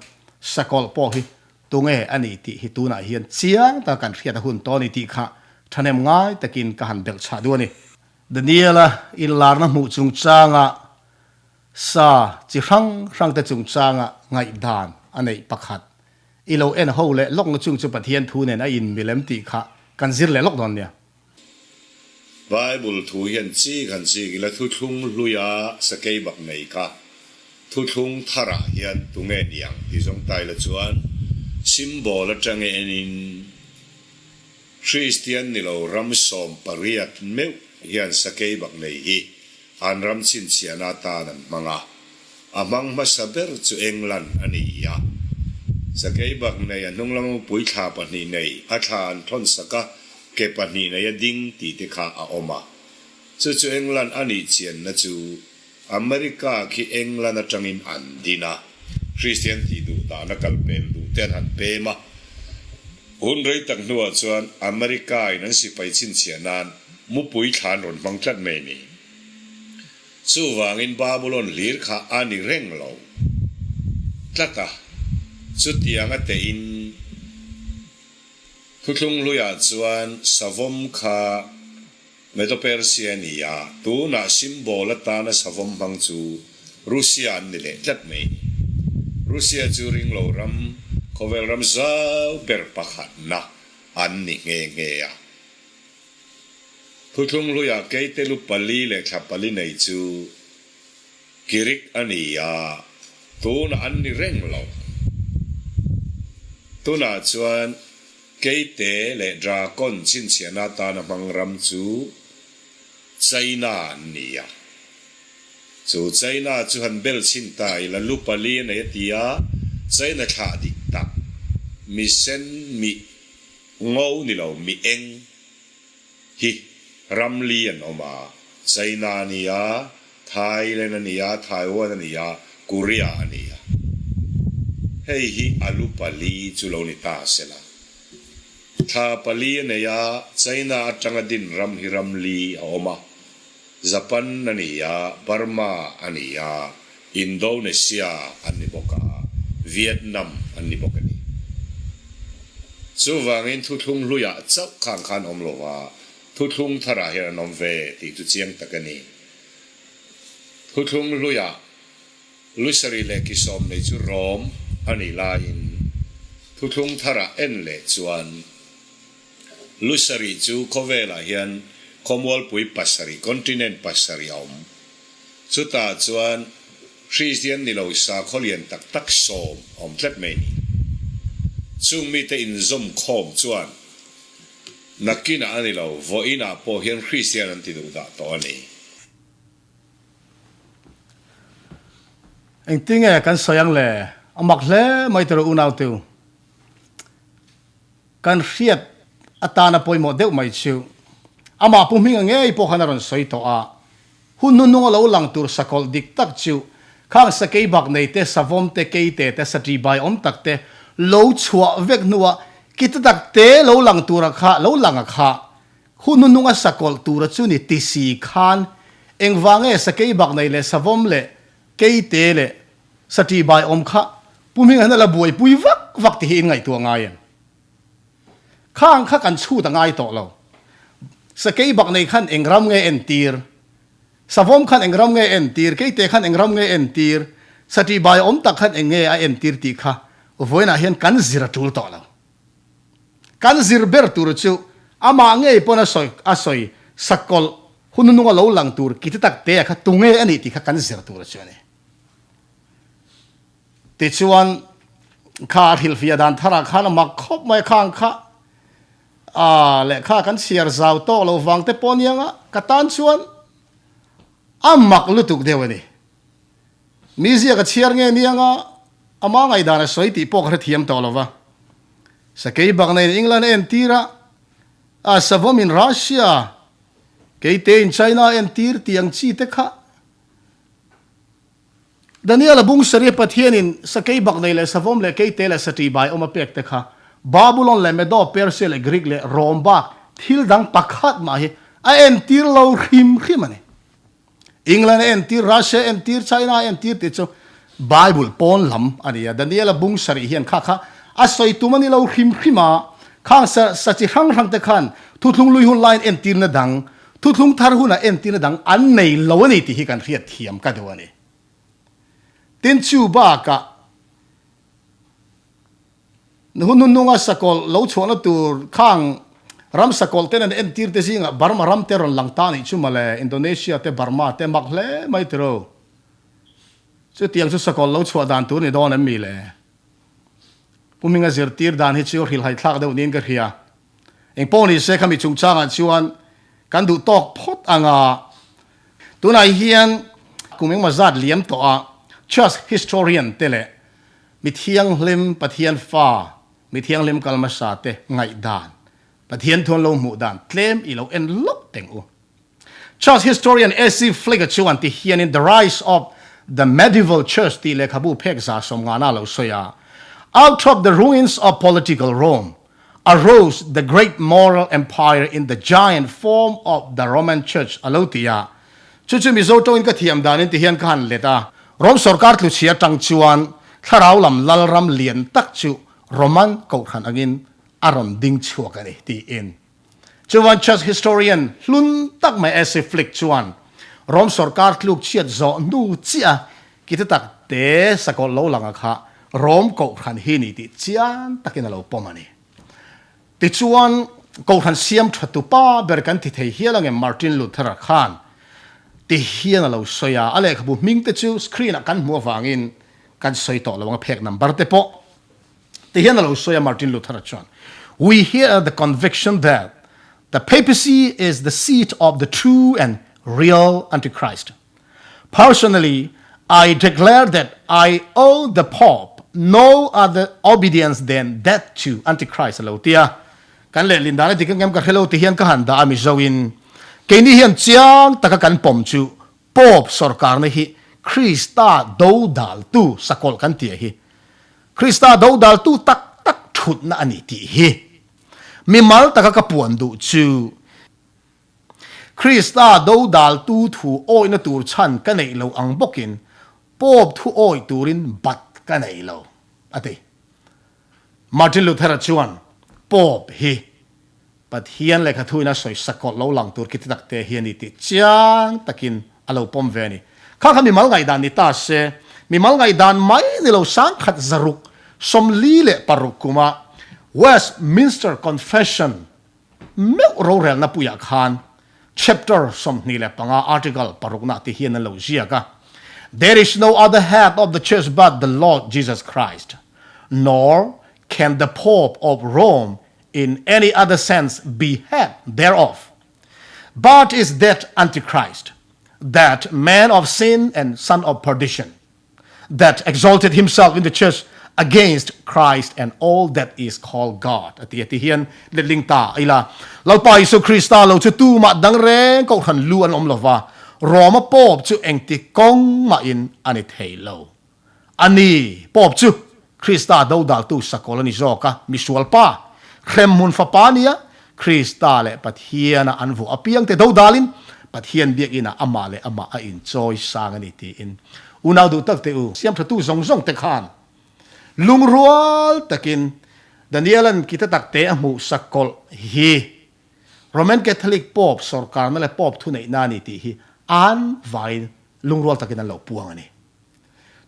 [SPEAKER 1] sakawlh pawh hi tunge a ni tih hi tunah hian chiang taka kan hriat a hun tawh a ni tih kha thahnem ngai takin ka han belh chhah duh a ni. Daniel-a inlarna hmuh chungchanga sa chi hrang hrangte chungchanga ngaihdan a neih pakhat I lo en ho leh lawk na chung chu Pathian thu nen a in milem tih kha kan zir leh lawk dawn nia.
[SPEAKER 2] Bible thu hian chik han chik ila thuthlung hluia sakei bak nei kha thuthlung tharah hian tunge niang tih zawng ta ila chuan symbol atanga enin Kristian nilo ram 18 meuh hian sakei bak nei hi an ram chhinchhiahna atan an hmang a. A hmang hmasa ber chu England a ni a. Sakeibak nei a hnung lama mupui thla pahnih nei, a thla an thawn sak a, ke pahnih nei a ding tih te kha a awm a. Chu chu England a nih chianna chu America khi England atangin an din a, Kristian tih duh dahna kal pem duh te an han pem a. Hun rei tak hnuah chuan America in an sipai chhinchhiah nan mupui thla an rawn hmang tlat mai ni. Chuvangin Babulon hlir kha a ni reng lo tlat a, chutiang a tein Thuthlung hluiah chuan savawm kha Medo-Persia a ni a, tunah symbol atana savawm hmang chu Russia an ni leh tlat mai. Russia chu ringlo ram, khawvel ram zau ber pakhatna an ni nghe nghe a. Thuthlung hluiah keite lu pali leh thla pali nei chu Kirik a ni a, tunah an ni reng lo. Tunah chuan keite leh drakon chhinchhiahna atana hmang ram chu China an ni a. Chu China chu han bel chhin ta ila lu pali a nei a ti a, China thlah dik tak, mi sen mi ngo ni lo mi eng hi ram li an awm a, China a ni a, Thailand a ni a, Taiwan a ni a, Korea a ni a. Hei hi a lu pali chu lo ni ta se la. Thla pali a nei a, China atanga din ram hi ram li a awm a, Japan a ni a, Burma a ni a, Indonesia an ni bawk a, Vietnam an ni bawk a ni. Chuvangin thuthlung hluiah chauh khang khan awm lo va, Thuthlung tharah hian an awm ve tih chu chiang tak a ni. Thuthlung hluiah Lusari leh Kisawm nei chu Rom a nih laiin Thuthlung tharah en leh chuan Lusari chu khawvelah hian khawmualpui pasarih, continent pasarih a awm. Chutah chuan Kristian ni lo sakhaw lian tak tak sawm a awm tlat mai a ni. Chung mite inzawm khawm chuan nakinah a ni lo, vawiinah pawh hian Kristian an ti duh dah tawh a ni.
[SPEAKER 1] Engtinge kan sawi ang le? A mak hle mai tawh unauteu. Kan hriat atana pawimawh deuh mai chu amah Pu Hminga ngei pawh khan a rawn sawi tawh a, hun hnuhnung a lo lang tur sakawlh dik tak chu khang sakei bak nei te, savawm te, keite te, saṭi bai awm tak te lo chhuah vek hnuah kita tak te lo lang tura kha lo lang a kha hun hnuhnung a sakawlh tura chu ni ti si khan engvang nge sakei bak nei leh savawm leh keite leh Saṭi bai awm kha Pu Hminga hian a la buaipui vak vak tih hi in ngaihtuah ngai em? Khang kha kan chhut a ngai tawh lo. Sakei bak nei khan eng ram nge entir? Savawm khan eng ram nge entir? Keite khan eng ram nge entir? Saṭi bai awm tak khan eng nge a entir tih kha vawiinah hian kan zir a ṭul tawh lo. Kan zir ber tur chu amah ngei pawn a sawi a sawi sakawlh hun nunga lo lang tur kiti tak te kha tunge a nih tih kha kan zir tur chu a ni. Tichuan, kha a hrilhfiah dan tharah khan a mak khawp mai khang kha a lehkha kan chhiar zau tawk lo vang te pawh aniang a, ka tan chuan a mak lutuk deuh a ni. Mi ziak a chhiar nge aniang a, ama ngaihdan a sawi tih pawh ka hrethiam tawh lo va. Sakei bakna in England a entir a, a savawm in Russia, keite in China a entir tih ang chi te kha Daniel-a bung sarih Pathianin sakei bak nei leh savawm leh keite leh saṭi bai awm a pek te kha Babulon leh Medo, Persia leh Greek leh Rom bak thil dang pakhat mah hi a entir lo hrim hrim a ni. England a entir, Russia a entir, China a entir tih chu Bible pawn lam a ni a. Daniel-a bung sarih hian kha kha a sawi tum a ni lo hrim hrim a. Khang sa sa chi hrang hrang te khan thuthlung lui hun laiin entirna dang Thuthlung thar hunah entirna dang an nei lo a ni tih hi kan hriat thiam ka duh a ni. Tin, chu bakah hun hnuhnunga sakawlh lo chhuahna tur khang ram sakawlh ten an entir te zingah Burma ram te rawn lang ta anih chu mawle, Indonesia te Burma te mak hle mai tiro. Chutiang chu sakawlh lo chhuah dan tur ni dawn em mi le? Pu Hminga zirtir dan hi chu hrilhhaithlak deuh niin ka hria. Eng pawh ni se khami chungchangah chuan kan duh tawk phawt ang a. Tunah hian kum engmaw zat liam tawh a Church historian te leh mi thianghlim Pathian fa mi thianghlim kal hmasa te ngaihdan Pathian thu an lo hmuh dan tlem i lo en lawk teng u. Church historian AC Flick-a chuan ti hianin The Rise of the Medieval Church tih lehkhabu phek za sawmngana lo sawi a, Out of the ruins of political Rome arose the great moral empire in the giant form of the Roman Church a lo ti a. Chu chu Mizo tawngin ka thiam danin ti hian ka han let a. Rome sorkar tluchhia atang chuan thlarau lam lalram lian tak chu Roman kohhran angin a rawn ding chhuak a ni tiin. Chuan Church historian hlun tak mai AC Flick chuan Rome sorkar tluk chhiat zawh hnu chiah a kite tak te sakawlh lo lang a kha Rome kohhran hi ni tih chiang takin a lo pawm a ni. Tichuan kohhran siam tha tu pa ber kan ti thei hial angem Martin Luther-a khan ti hian a lo sawi a, a lehkhabu hming te chu screen ah kan hmuh avangin kan sawi tawh lo ang a phek number te pawh. Ti hian a lo sawi a Martin Luther-a chuan, We hear the conviction that the papacy is the seat of the true and real Antichrist. Personally, I declare that I owe the Pope no other obedience than that to Antichrist a lo ti a. Kan lehlin dan a dik angem ka hre lo ti hian ka han dah a Mizoin keini hian chiang taka kan pawm chu Pope sorkarna hi Krista dodaltu sakawlh kan tih hi Krista dodaltu tak tak thutna a ni tih hi mimal taka ka puan duh chu Krista dodaltu thu awihna tur chhan ka neih lo ang bawkin Pope thu awih turin bat ka nei lo, a ti. Martin Luther-a chuan Pope hi. Pathian lehkha thuin a sawi sakawlh lo lang tur khi ti tak te hi a ni tih chiang takin a lo pawm ve a ni. Kha kha mimal ngaihdan ni ta se, mimal ngaihdan mai ni lo sangkhat zaruk 46 kuma Westminster Confession meuh rorelna puiah khan chapter 25 article parukna ti hian an lo ziak a, There is no other head of the church but the Lord Jesus Christ, nor can the Pope of Rome in any other sense be head thereof, but is that Antichrist, that man of sin and son of perdition. that exalted himself in the church against Christ and all that is called God a ti a ti hian letling ta ila Lalpa Isu Krista lo chu tu mah dang reng kohhran lu an awm lova Roma Pope chu engti kawng mah in a ni thei lo a ni Pope chu Krista dodaltu sakawl a ni zawk a misual pa hremhmun fapa nia Krista leh Pathiana an vuah apiangte dodalin Pathian biakinah amah leh amah a inchawi sang a ni tiin unau duh tak teh u. Siamthatu zawng zawng te khan lungrual takin Daniela'n kita takte a hmuh sakawlh hi Roman Catholic Pope sawrkarna leh Pope thuneihna a ni tih hi an vaiin lungrual takin an lo puang a ni.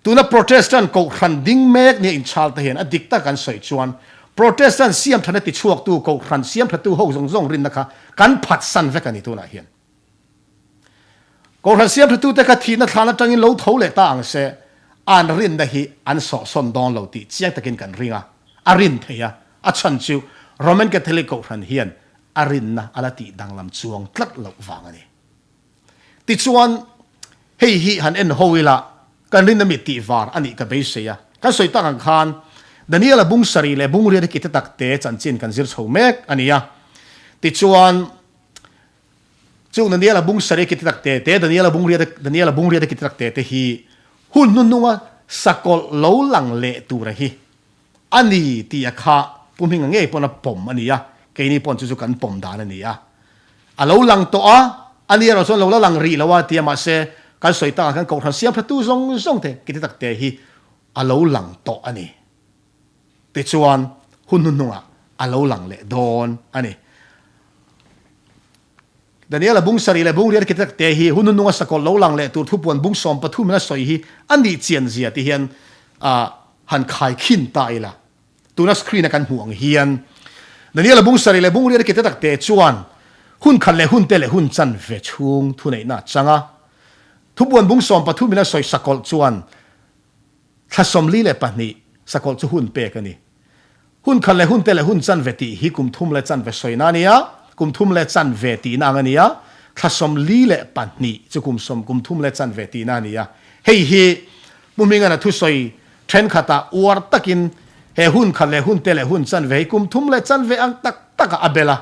[SPEAKER 1] Tuna Protestant Kohhran ding mek nia inchhal te hian a dik tak an sawi chuan Protestant siamthana tichhuaktu Kohhran siamthatu ho zawng zawng rinna kha kan phatsan vek a ni tunah hian. Kohhran siamthatute kha thihna thlan atangin lo tho leh ta ang se, an rinna hi an sawhsawn dawn lo tih chiang takin kan ring a, a rin thei a, a chhan chu Roman Catholic Kohhran hian a rinna a la tih danglam chuang tlat loh vang a ni. Tichuan, hei hi han en ho ila, kan rinna mi tih var a nih ka beisei a. Kan sawi tak ang khan, Daniel-a bung sarih leh bung riat hi kite takte chanchin kan zir chho mek a ni a. Tichuan, chung Daniel-a bung sarih kite takte te, Daniel-a bung riat, Daniel-a bung riat kite takte te hi hun hnuhnunga sakawlh lo lang leh tura hi A ni tih a kha Pu Hminga ngei pawn a pawm a ni a, keini pawn chu chu kan pawm dan a ni a. A lo lang tawh a, a ni erawh chuan lo la lang rih lo a tia mahse kan sawi takah khan Kohhran siamthatu zawng zawng te kiti tak te hi a lo lang tawh a ni. Tichuan hun hnuhnungah a lo lang leh dawn a ni. Daniela bung sarih leh bung riat kiti tak te hi hun hnuhnunga sakawlh lo lang leh tur thupuan bung 13 in a sawi hi a nih chian zia ti hian han khaikhin ta ila. Tuna screen a kan hmuh ang hian Daniela bung sarih leh bung riat kiti tak te chuan hun khat leh hun te leh hun chan ve chhung thuneihna a chang a. Thupuan bung 13 in a sawi sakawlh chuan Thla 42 sakawlh chu hun pek a ni. Hun khat leh hun te leh hun chanve tih hi kum thum leh chanve sawina a ni a, kum thum leh chanve tihna ang a ni a, thla 42 chu kum sawm kum thum leh chanve tihna a ni a. Hei hi Pu Hmingan a thusawi thenkhatah uar takin he hun khat leh hun te leh hun chanve hi kum thum leh chanve ang tak takah a bel a.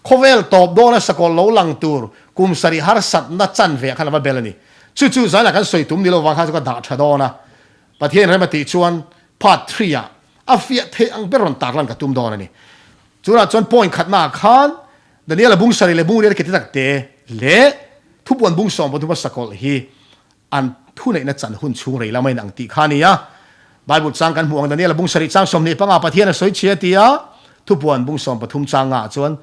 [SPEAKER 1] Khawvel tawp dawna sakawlh lo lang tur kum sarih harsatna chanve ah khan a va bel a ni. Chu chu zanah kan sawi tum ni lo vang kha chu ka dah tha dawn a, Pathian rem a tih chuan part three ah a fiah theih ang ber rawn tarlan ka tum dawn a ni. Chunah chuan point khatna ah khan Daniel-a bung sarih leh bung riat ke ti tak te leh thupuan bung 13 a sakawlh hi an thuneihna chan hun chhung rei lama in ang tih kha a ni a. Bible chang kan hmuh ang Daniel-a bung sarih chang 25 Pathian a sawi chhia ti a, thupuan bung 13 chang ah chuan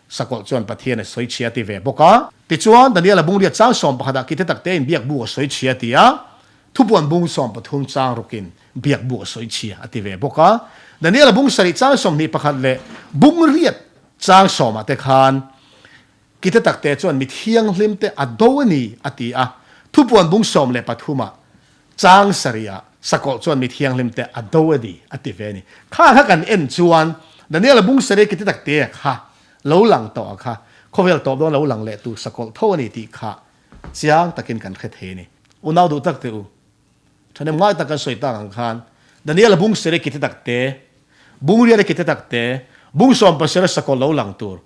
[SPEAKER 1] Sakawlh chuan Pathian a sawi chhia ti ve bawk a. Tichuan, Daniel-a bungriat chang 11 ah kite takte in biak bu a sawi chhia ti a, thupuan bung 13 chang rukin biak bu a sawi chhia a ti ve bawk a. Daniel-a bung sarih chang 21 leh bungriat chang 10 ah te khan kite takte chuan mi thianghlim te a do a ni a ti a, thupuan bung 13 ah chang sarih ah Sakawlh chuan mi thianghlim te a do a ni a ti ve a ni. Kha kha kan en chuan Daniel-a bung sarih kite takte kha lo lang tawh a kha khawvel tawp dawn lo lang leh tur sakawlh tho a ni tih kha chiang takin kan hre thei a ni. Unau duh tak teh u, thahnem ngai tak kan sawi tak ang khan Daniel-a bung sarih kite takte, bung riat a kite takte, bung 17 a sakawlh lo lang tur,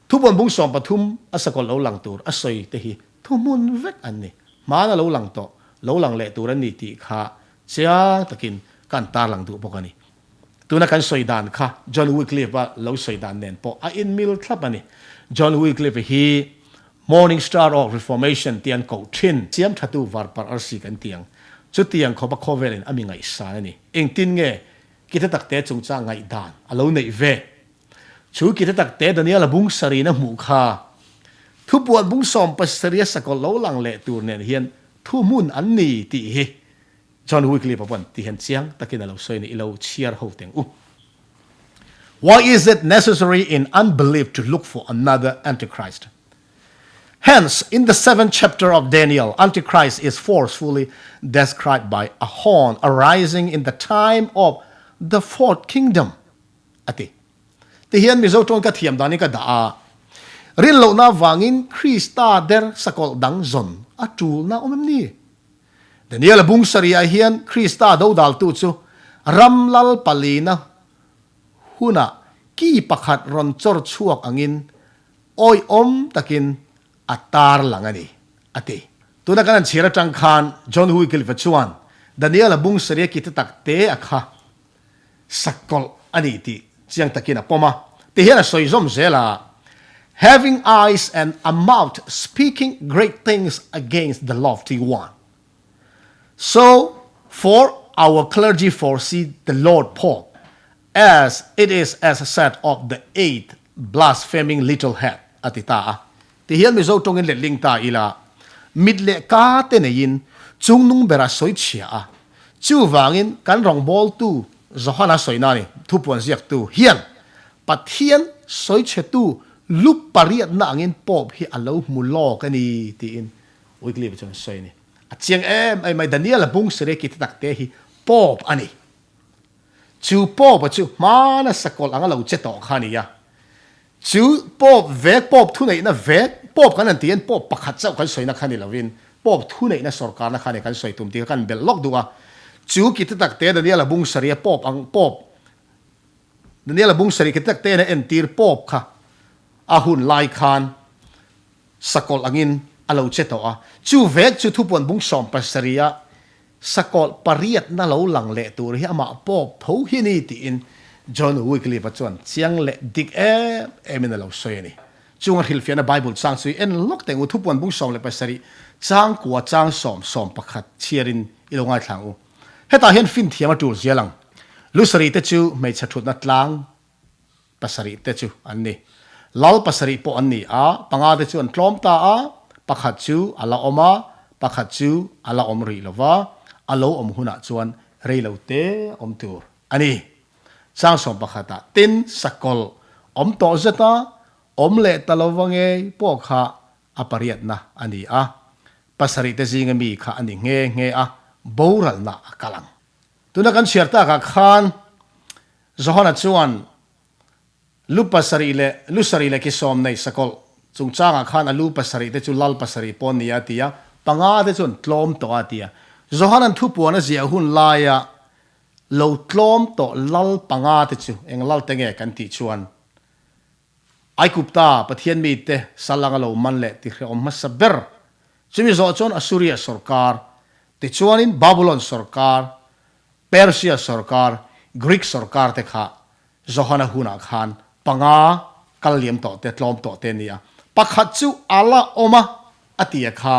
[SPEAKER 1] Thupuan bung 13 a sakawlh lo lang tur a sawi te hi thuhmun vek an ni. Hmana lo lang tawh, lo lang leh tur an ni tih kha chiang takin kan tarlang duh bawk a ni. Tuna kan sawi dan kha John Wycliffe-a lo sawi dan nen pawh a inmil thlap a ni. John Wycliffe hi Morning Star of Reformation tih an koh thin. Siam thatu varparh arsi kan ti ang. Chutiang khawpa khawvelin a mi ngaihsan a ni. Engtin nge kita takte chungchang ngaihdan a lo neih ve? Chu ki te tak te Daniel-a bung sarihna hmuh kha thupuan bung 70 a sakawlh lo lang leh tur nen hian thuhmun an ni tih hi John Wycliffe-a pawn ti hian chiang takin a lo sawi a ni, i lo chhiar ho teng u. Why is it necessary in unbelief to look for another Antichrist? Hence, in the seventh chapter of Daniel, Antichrist is forcefully described by a horn arising in the time of the fourth kingdom. A ti. Ti hian Mizo tawng ka thiam danin ka dah a. Rin lohna avangin Krista der sakawlh dang zawn a tulna awm em ni? Daniel-a bung sarihah hian Krista dodaltu chu ram lal palina hunah ki pakhat rawn chawr chhuak angin awihawm takin a tar lang a ni, a ti. Tuna kan han chhiar atang khan John Wycliffe-a chuan Daniel-a bung sarih a ki te tak te a kha sakawlh a ni tih chiang takin a pawm a. Ti hian a sawi zawm zel a, Having eyes and a mouth speaking great things against the lofty one. So for our clergy foresee the Lord Pope as it is as said of the eighth blaspheming little head a ti ta a. Ti hian Mizo tawngin letling ta ila, mit leh ka te neiin chungnung bera sawi chhia a. Chuvangin kan rawngbawltu Johana sawina a ni, thupuan ziaktu hian Pathian sawi chhetu lu pariatna angin Pope hi a lo hmu lawk a ni tiin Wycliffe chuan a sawi a ni. A chiang em em mai, Daniel-a bung sere ki te tak te hi Pope a ni. Chu Pope-a chu hmana sakawlh anga lo che tawh kha a ni a. Chu Pope vek, Pope thuneihna vek, Pope kan han ti hian Pope pakhat chauh kan sawina kha ni lovin Pope thuneihna sawrkarna kha a ni kan sawi tum tih kha kan belh lawk duh a. Chu ki te tak te Daniel-a bung sarih a Pope ang Pope Daniel-a bung sarih ki te tak te a entir Pope kha a hun lai khan sakawlh angin a lo che tawh a. Chu vek chu thupuan bung 70 a sakawlh pariatna lo lang leh tur hi amah Pope tho hi a ni tiin John Wycliffe-a chuan chiang leh dik em emin a lo sawi a ni. Chunga hrilhfiahna Bible chang chu i en lawk teh ang u, thupuan bung 17 chang kua chang sawm 11 chhiarin i lo ngaithla ang u. Hetah hian finthiam a tul zial ang. Lu sarih te chu hmeichhe thutna tlang pasarih te chu an ni. Lal pasarih pawh an ni a, panga te chu an tlawm ta a, pakhat chu a la awm a, pakhat chu a la awm rih lo va, a lo awm hunah chuan rei lo te awm tur a ni. Chang 11 ah tin sakawlh awm tawh zet a, awm leh ta lo va ngei pawh kha a pariatna a ni a, pasarih te zinga mi kha a ni nghe nghe a, boralna a kal ang. Tuna kan chhiar takah khan Johana chuan lu pasarih leh lu sarih leh ki sawm nei sakawlh chungchangah khan a lu pasarih te chu lal pasarih pawn ni a ti a, panga te chuan tlawm tawh a ti a. Johana'n thupuan a ziah hun laia lo tlawm tawh lal panga te chu eng lal te nge kan tih chuan Aigupta Pathian mite sal anga lo man leh tihrehawm hmasa ber. Chumi zawh chuan Assuria sawrkar, tichuanin Babulon sawrkar, Persia sawrkar, Greek sawrkar te kha Johana hunah khan panga kal liam tawh te, tlawm tawh te a ni a. Pakhat chu a la awm a, a ti a kha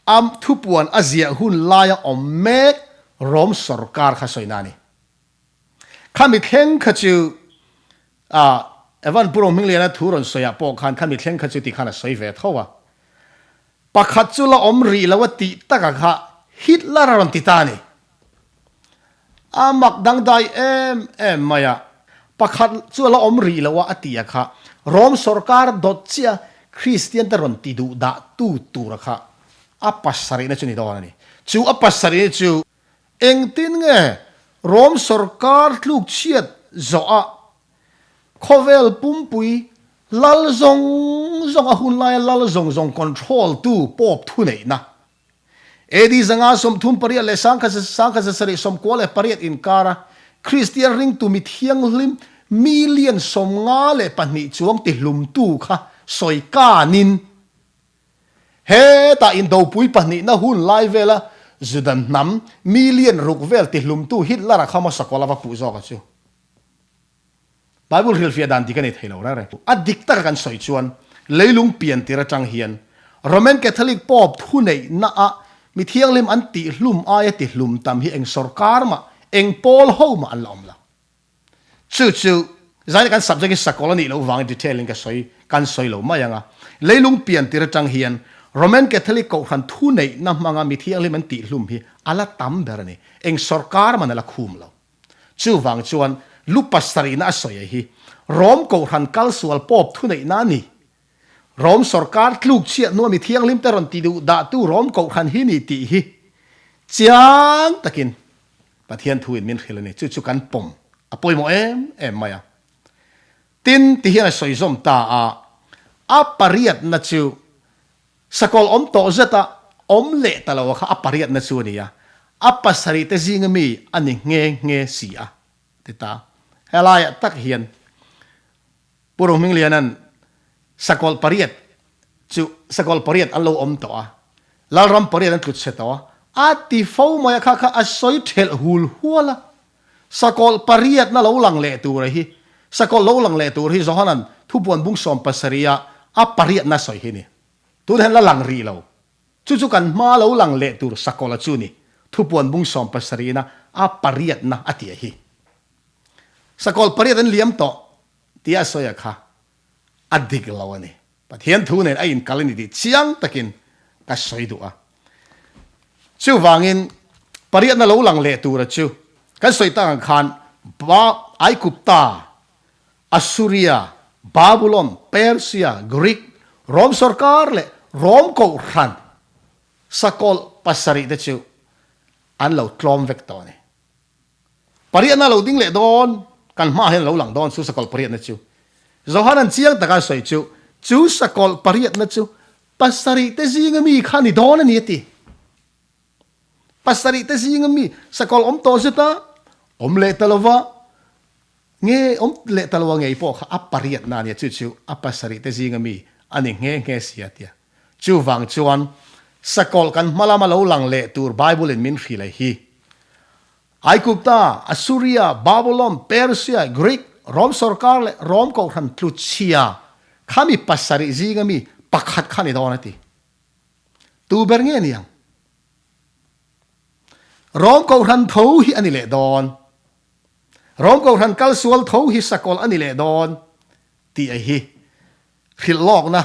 [SPEAKER 1] a thupuan a ziah hun laia awm mek Rom sawrkar kha sawina a ni. Khami thleng kha chu ah Evan Pu Rohmingliana thu rawn sawi ah pawh khan khami thleng kha chu ti khan a sawi ve tho a. Pakhat chu la awm rih lo a tih taka kha Hitler a rawn ti ta a ni. A mak dangdai em em mai a. Pakhat chu a la awm rih lo a a tih a kha Rom sawrkar dawt chiah Kristian te rawn ti duh dah tu tur a kha a pasarihna chu ni dawn a ni. Chu a pasarihna chu Engtin nge Rom sawrkar tluk chhiat zawhah khawvel pumpui lal zawng zawng a hunlaia lal zawng zawng control tu Pope thuneihna AD 538 leh 1798 inkara Kristian ringtu mi thianghlim million 52 chuang tihlumtu kha sawi kanin Hetah indopui pahnihna hun lai vela Juda hnam million ruk vel tihlumtu Hitler-a kha hmasa kual a va puh zawk a chu. Bible hrilhfiah dan dik a ni thei lo reng reng. A dik taka kan sawi chuan leilung pian tir atang hian Roman Catholic Pope thuneihna ah mi thianghlim an tihlum aia tihlum tam hi eng sawrkar mah, eng pawl ho mah an la awm lo. Chu chu. Zaina kan subject hi sakawlh a nih loh vangin detail in ka sawi kan sawi lo mai ang a. Leilung pian tir atang hian Roman Catholic kohhran thuneihna hmanga mi thianghlim an tihhlum hi a la tam ber a ni. Eng sawrkar man a la khum lo. Chuvang chuan lu pasarihna a sawi a hi Rom kohhran kalsual pawp thuneihna a ni. Rom sawrkar tluk chhiat hnua mi thianghlim te rawn ti duh dahtu Rom kohhran hi ni tih hi chiang takin Pathian thuin min hrilh a ni. Chu chu kan pawm a pawimawh em em mai a. Tin, ti hian a sawi zawm ta a, a pariatna chu sakawlh awm tawh zeta awm leh ta lo a kha a pariatna chu a ni a, a pasarih te zinga mi a ni nghe nghe si a ti ta. Helaiah tak hian Pu Rohmingliana'n sakawlh pariat chu sakawlh pariat an lo awm tawh a, Lalram pariat an tlut chhe tawh a, a ti fo mai a, kha kha a sawi thelh hul hual a. Sakawlh pariatna lo lang leh tur a hi, sakawlh lo lang leh tur hi Johana'n thupuan bung 70 a a pariatna sawi hi ni. Tunah hian la lang rih lo. Chu chu kan hma lo lang leh tur sakawlh a chu ni, thupuan bung 70 na a pariatna a ti a hi. Sakawlh pariat an liam tawh tia a sawi a kha a dik lo a ni. Pathian thu nen a inkal a ni tih chiang takin ka sawi duh a. Chuvangin pariatna lo lang leh tura chu kan sawi tak ang khan Ba, Aigupta, Assuria, Babulon, Persia, Greek, Rom sawrkar leh Rom kohhran sakawlh pasarih te chu an lo tlawm vek tawh a ni. Pariatna lo ding leh dawn, kan hmaah hian a lo lang dawn chu sakawlh pariatna chu. Johanan chiang taka a sawi chu, chu sakawlh pariatna chu pasarih te zinga mi kha a ni dawn a ni a ti. Pasarih te zinga mi sakawlh awm tawh zet a, awm leh ta lova, nge awm leh ta lo a ngei pawh kha a pariatna a nia, chu chu a pasarih te zinga mi a ni nghe nghe si a tia. Chuvang chuan sakawlh kan hma lama lo lang leh tur Bible in min hrilh a hi. Aigupta, Assuria, Babulon, Persia, Greek, Rom sawrkar leh Rom kohhran tluchhia kha mi pasarih zinga mi pakhat kha ni dawn a ti. Tu ber nge niang? Rom kohhran tho hi a ni leh dawn. Rom kohhran kalsual tho hi sakawlh a ni leh dawn tih a hi. Hrilh lawkna,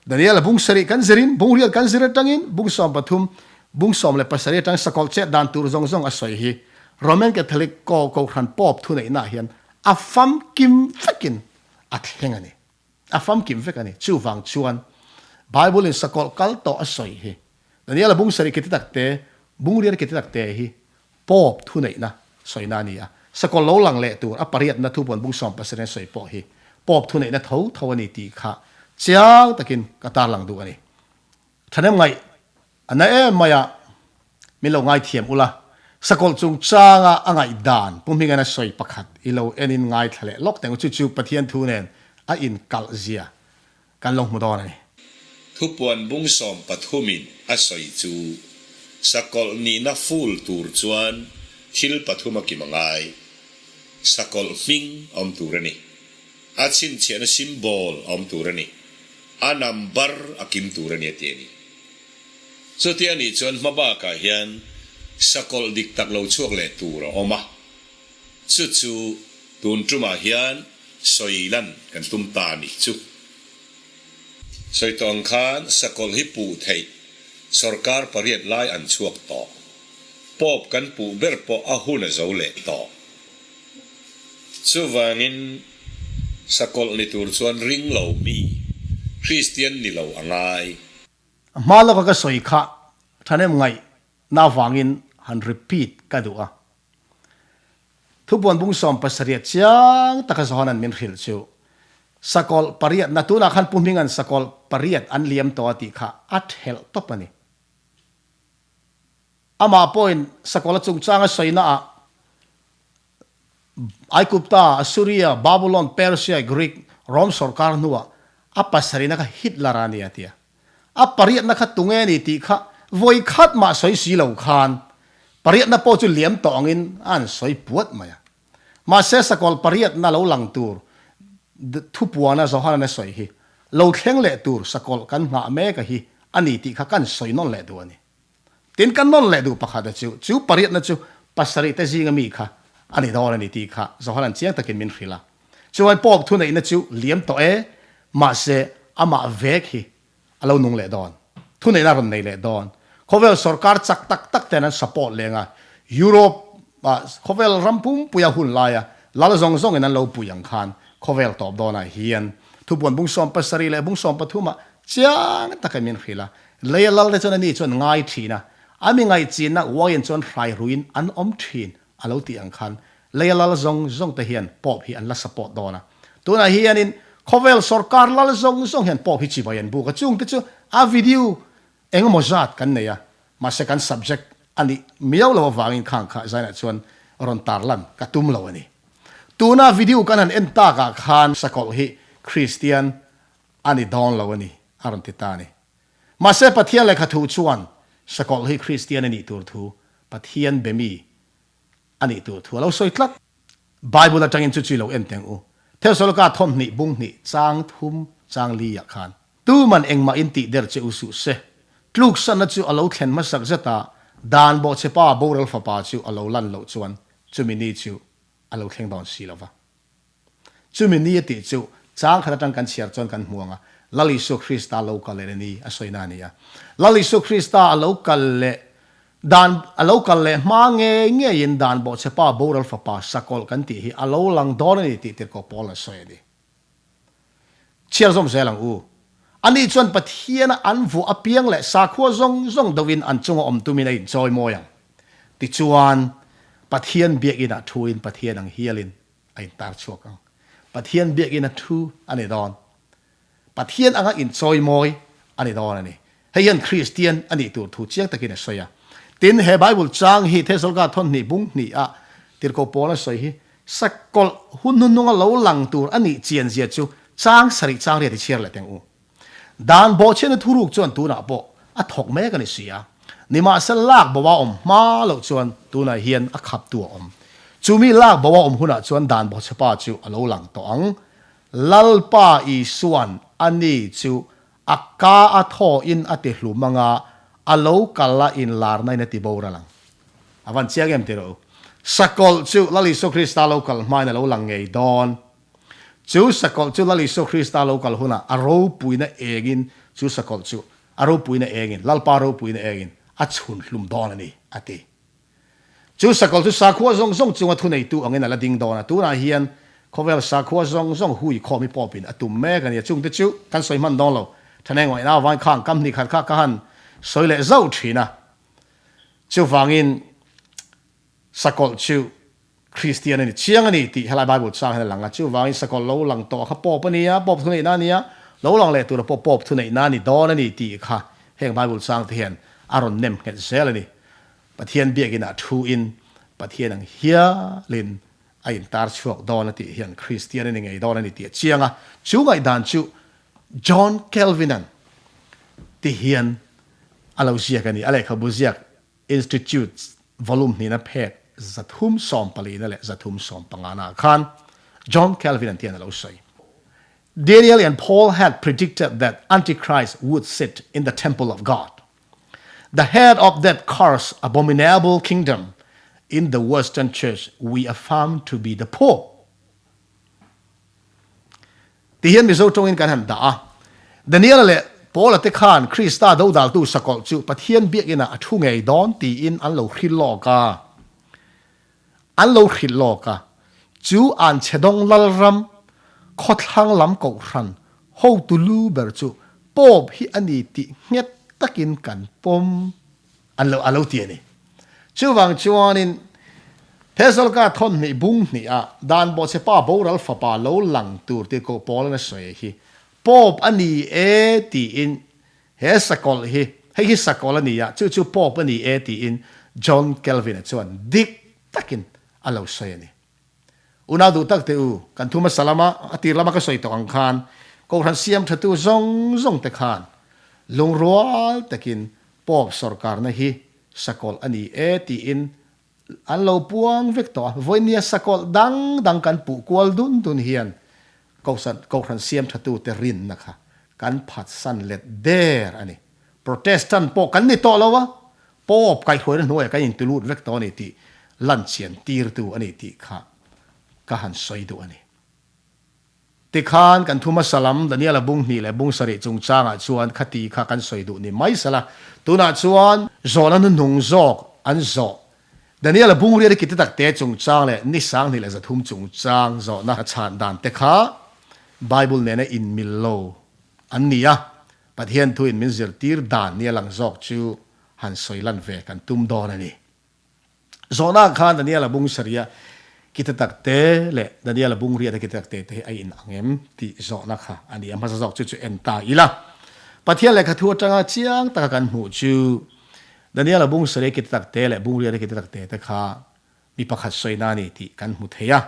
[SPEAKER 1] Daniel-a bung sarih kan zirin, bung riat kan zir atangin, bung 13, bung 17 atang sakawlh chet dan tur zawng zawng a sawi hi Roman Catholic ko Kohhran Pope thuneihnaah hian a famkim vekin a thleng a ni. A famkim vek a ni. Chuvang chuan Bible-in sakawlh kal tawh a sawi hi Daniel-a bung sarih keti takte, bung riat keti takte hi Pope thuneihna sawina a ni a, sakawlh lo lang leh tur a pariatna thupuan bung 17 a sawi pawh hi Pope thuneihna tho tho a ni tih kha chiang takin ka tarlang duh a ni. Thahnem ngaih a na em mai a, min lo ngaithiam ula, sakawlh chungchanga a ngaihdan Pu Hminga'n a sawi pakhat i lo enin ngaithla leh lawk teng u, chu chu Pathian thu nen a inkalh zia Kan lo hmu dawn a ni.
[SPEAKER 2] Thupuan bung sawmpathumin a sawi chu, Sakawlh nihna ful tur chuan thil pathum a kim a ngai. Sakawlh hming a awm tur a ni. A chhinchhiahna symbol a awm tur a ni. A number a kim tur a ni a ti a ni. Chuti a nih chuan hma bakah hian sakawlh dik tak lo chhuak leh tur a awm a. Chu chu tun tumah hian sawi lan kan tum ta a nih chu. Sawi tawh ang khan sakawlh hi puh theih sawrkar pariat lai an chhuak tawh. Pope kan puh ber pawh a hun a zo leh tawh. Chuvangin sakawlh ni tur chuan ring lo mi, Kristian ni lo a ngai.
[SPEAKER 1] A hma lawka ka sawi kha thahnem ngaih na avangin han repeat ka duh a. Thupuan bung 70 chiang taka Johanan min hrilh chu, Sakawlh pariatna, tunah khan Pu Hminga'n sakawlh pariat an liam tawh a tih kha a thelh tawp a ni. Amah pawhin sakawlh a chungchanga sawinaah Aigupta, Assuria, Babulon, Persia, Greek, Rom sawrkar hnuah a pasarihna kha Hitler a ni a ti a. A pariatna kha tunge ni tih kha vawi khat mah sawi si lo khan pariatna pawh chu liam tawh angin a an sawi puat mai a. Mahse sakawlh pariatna lo lang tur thupuana Johanan a sawi hi lo thleng leh tur sakawlh kan nghah mek a hi a ni tih kha kan sawi nawn leh duh a ni. Tin kan nawn leh duh pakhat a chu, chu pariatna chu pasarih te zinga mi kha a ni dawn a ni tih kha Johanan chiang takin min hrilh a. Chuan Pope thuneihna chu liam tawh e, mahse amah vek hi a lo nung leh dawn. Thuneihna a rawn nei leh dawn. Khawvel sorkar chak tak tak ten an support leng a, Europe ah khawvel ram pumpuia hun laia lal zawng zawngin an lo pui ang khan khawvel tawp dawnah hian thupuan bung 70 leh bung 13 ah chiang takin min hrilh a. Leia lal te chuan ani chuan ngai thin a, a mi ngaihchinna uaiin chuan hrai ruiin an awm thin a lo tih ang khan leia lal zawng zawng te hian Pope hi an la support dawn a. Tunah hianin khawvel sorkar lal zawng zawng hian Pope hi chibai an buk a, chung te chu a video eng emaw zat kan nei a, mahse kan subject a nih miau lo avangin khang kha zainah chuan rawn tarlan ka tum lo a ni. Tuna video kan han en takah khan sakawlh hi Kristian a ni dawn lo a ni a rawn ti ta a ni. Mahse Pathian lehkha thu chuan sakawlh hi Kristian a nih tur thu Pathian be mi a nih tur thu a lo sawi tlat. Bible atangin chu chu i lo en teng u. Thesaloka thawmhnih bung hnih chang thum chang li ah khan. Tuman engmah in tih der che u suh se. Tluksanna chu a lo thlen hmasak zet a, dan bawhchhepa boral fapa chu a lo lan loh chuan chumi ni chu a lo thleng dawn si lo va. Chumi ni a tih chu chang khat atang kan chhiar chuan kan hmu ang a, Lal Isua Krista lo kal leh ni a sawina a ni a. Lal Isua Krista a lo kal leh dan a lo kal leh hma ngei ngeiin dan bawhchhepa boral fapa sakawlh kan tih hi a lo lang dawn a ni tih tirhkoh Paul a sawi a ni. Chhiar zawm zel ang u. Ani chuan Pathiana an vuah apiang leh sakhua zawng zawng deuhin an chunga awm tumin a inchawi mawi ang. Tichuan, Pathian biakinah thuin Pathian ang hialin a intar chhuak ang. Pathian biakina thu a ni dawn. Pathian anga inchawi mawi a ni dawn a ni. Hei hian Kristian a nih tur thu chiang takin a sawi a. Tin, he Bible chang hi Thesalonika thawnhnih bung hnih-ah Tirhkoh Paula sawi hi sakawlh hun hnuhnunga lo lang tur a nih chian zia chu chang sarih chang riat i chhiar leh teng u. Dan bawhchhiatna thuruk chuan tunah pawh a thawk mek a ni si a, nimahsela lak bo a awm hma loh chuan tunah hian a khaptu a awm. Chumi lak bo a awm hunah chuan dan bawhchhepa chu a lo lang tawh ang. Lalpa Isua'n a ni chu a ka a thawhin a ti hlum anga a lo kal a inlarna in a ti boral ang. A van chiang em tih rawh u. Sakawlh chu Lal Isua Krista lo kal hmain a lo lang ngei dawn. Chu sakawlh chu Lal Isua Krista lo kal hunah a ropuina engin chu sakawlh chu a ropuina engin, Lalpa ropuina engin a chhun hlum dawn a ni, a ti. Chu sakawlh chu sakhua zawng zawng chunga thuneitu angin a la ding dawn a, tunah hian khawvel sakhua zawng zawng hui khawm hi pawpin a tum mek a ni a, chungte chu kan sawi hman dawn lo. Thanengawihnaa vain khang kam hnih khat kha ka han sawi leh zauh thin a, chuvangin sakawlh chu Kristian a ni chiang a ni tih helai Bible chang hian a lang a, chuvangin sakawlh lo lang tawh kha Pope a ni a, Pope thuneihna a ni a, lo lang leh tura pawh Pope thuneihna a ni dawn a ni tih kha heng Bible chang te hian a rawn nem nghet zel a ni. Pathian biakinah thuin Pathian ang hialin a intar chhuak dawn a tih hian Kristian a ni ngei dawn a ni tih a chiang a, chu ngaihdan chu John Calvin-a'n ti hian a lo ziak a ni, a lehkhabu ziak Institutes volume hnihna phek 314 leh 315 ah khan John Calvin an tian a lo sawi. Daniel and Paul had predicted that Antichrist would sit in the temple of God. The head of that cursed abominable kingdom in the Western Church we affirm to be the Pope. Ti hian Mizo tawngin kan han dah a. Daniela leh Paula te khan Krista dodaltu sakawlh chu Pathian biakinah a thu ngei dawn tiin an lo hrilh lawk a. An lo hrilh lawk a. Chu Anchhedawng Lalram khawthlang lam kohhran hotu lu ber chu Pope hi a ni tih nghet takin kan pawm. An lo a lo ti a ni. Chuvang chuanin Thesalonika thawnhnih bung hniha dan bawhchhepa boral fapa lo lang tur tih koh Paula'n a sawi hi Pope a ni e tiin he sakawlh hi hei hi sakawlh a ni a, chu chu Pope a ni e tiin John Calvin-a chuan dik takin a lo sawi a ni. Unau duh tak teh u, kan thu hmasa lama a tir lama ka sawi tawh ang khan Kohhran siam thatu zawng zawng te khan lungrual takin Pope sawrkarna hi sakawlh a ni e tiin an lo puang vek tawh a, vawinia sakawlh dang dang kan puh kual dun dun hian Kohhran siam thatu te rinna kha kan phatsan let der a ni. Protestant pawh kan ni tawh lo a, Pope kaihhruaina hnuaiah kan intilut vek tawh a ni tih lan chian tirtu a ni tih kha ka han sawi duh a ni. Tikhan kan thu hmasa lam Daniela bung hnih leh bung sarih chungchangah chuan khati kha kan sawi duh ni mai sela, tunah chuan zawhna hnuhnung zawk an zawh Daniela bung riat ki te takte chungchang leh ni 1200 chungchang zawhna a chhan dan te kha Bible nena inmil lo an ni a, Pathian thuin min zirtir dan nia lang zawk chu han sawi lan ve kan tum dawn a ni. Zawhna khan Daniela bung sarih a ki te takte leh Daniela bung riat a ki te takte te hi a in ang em tih zawhna kha a ni a, hmasa zawk chu chu en ta ila. Pathian lehkha thu atanga chiang taka kan hmuh chu Daniela bung sarih a ki te takte leh bung riat a ki te takte te kha mi pakhat sawina a ni tih kan hmu thei a.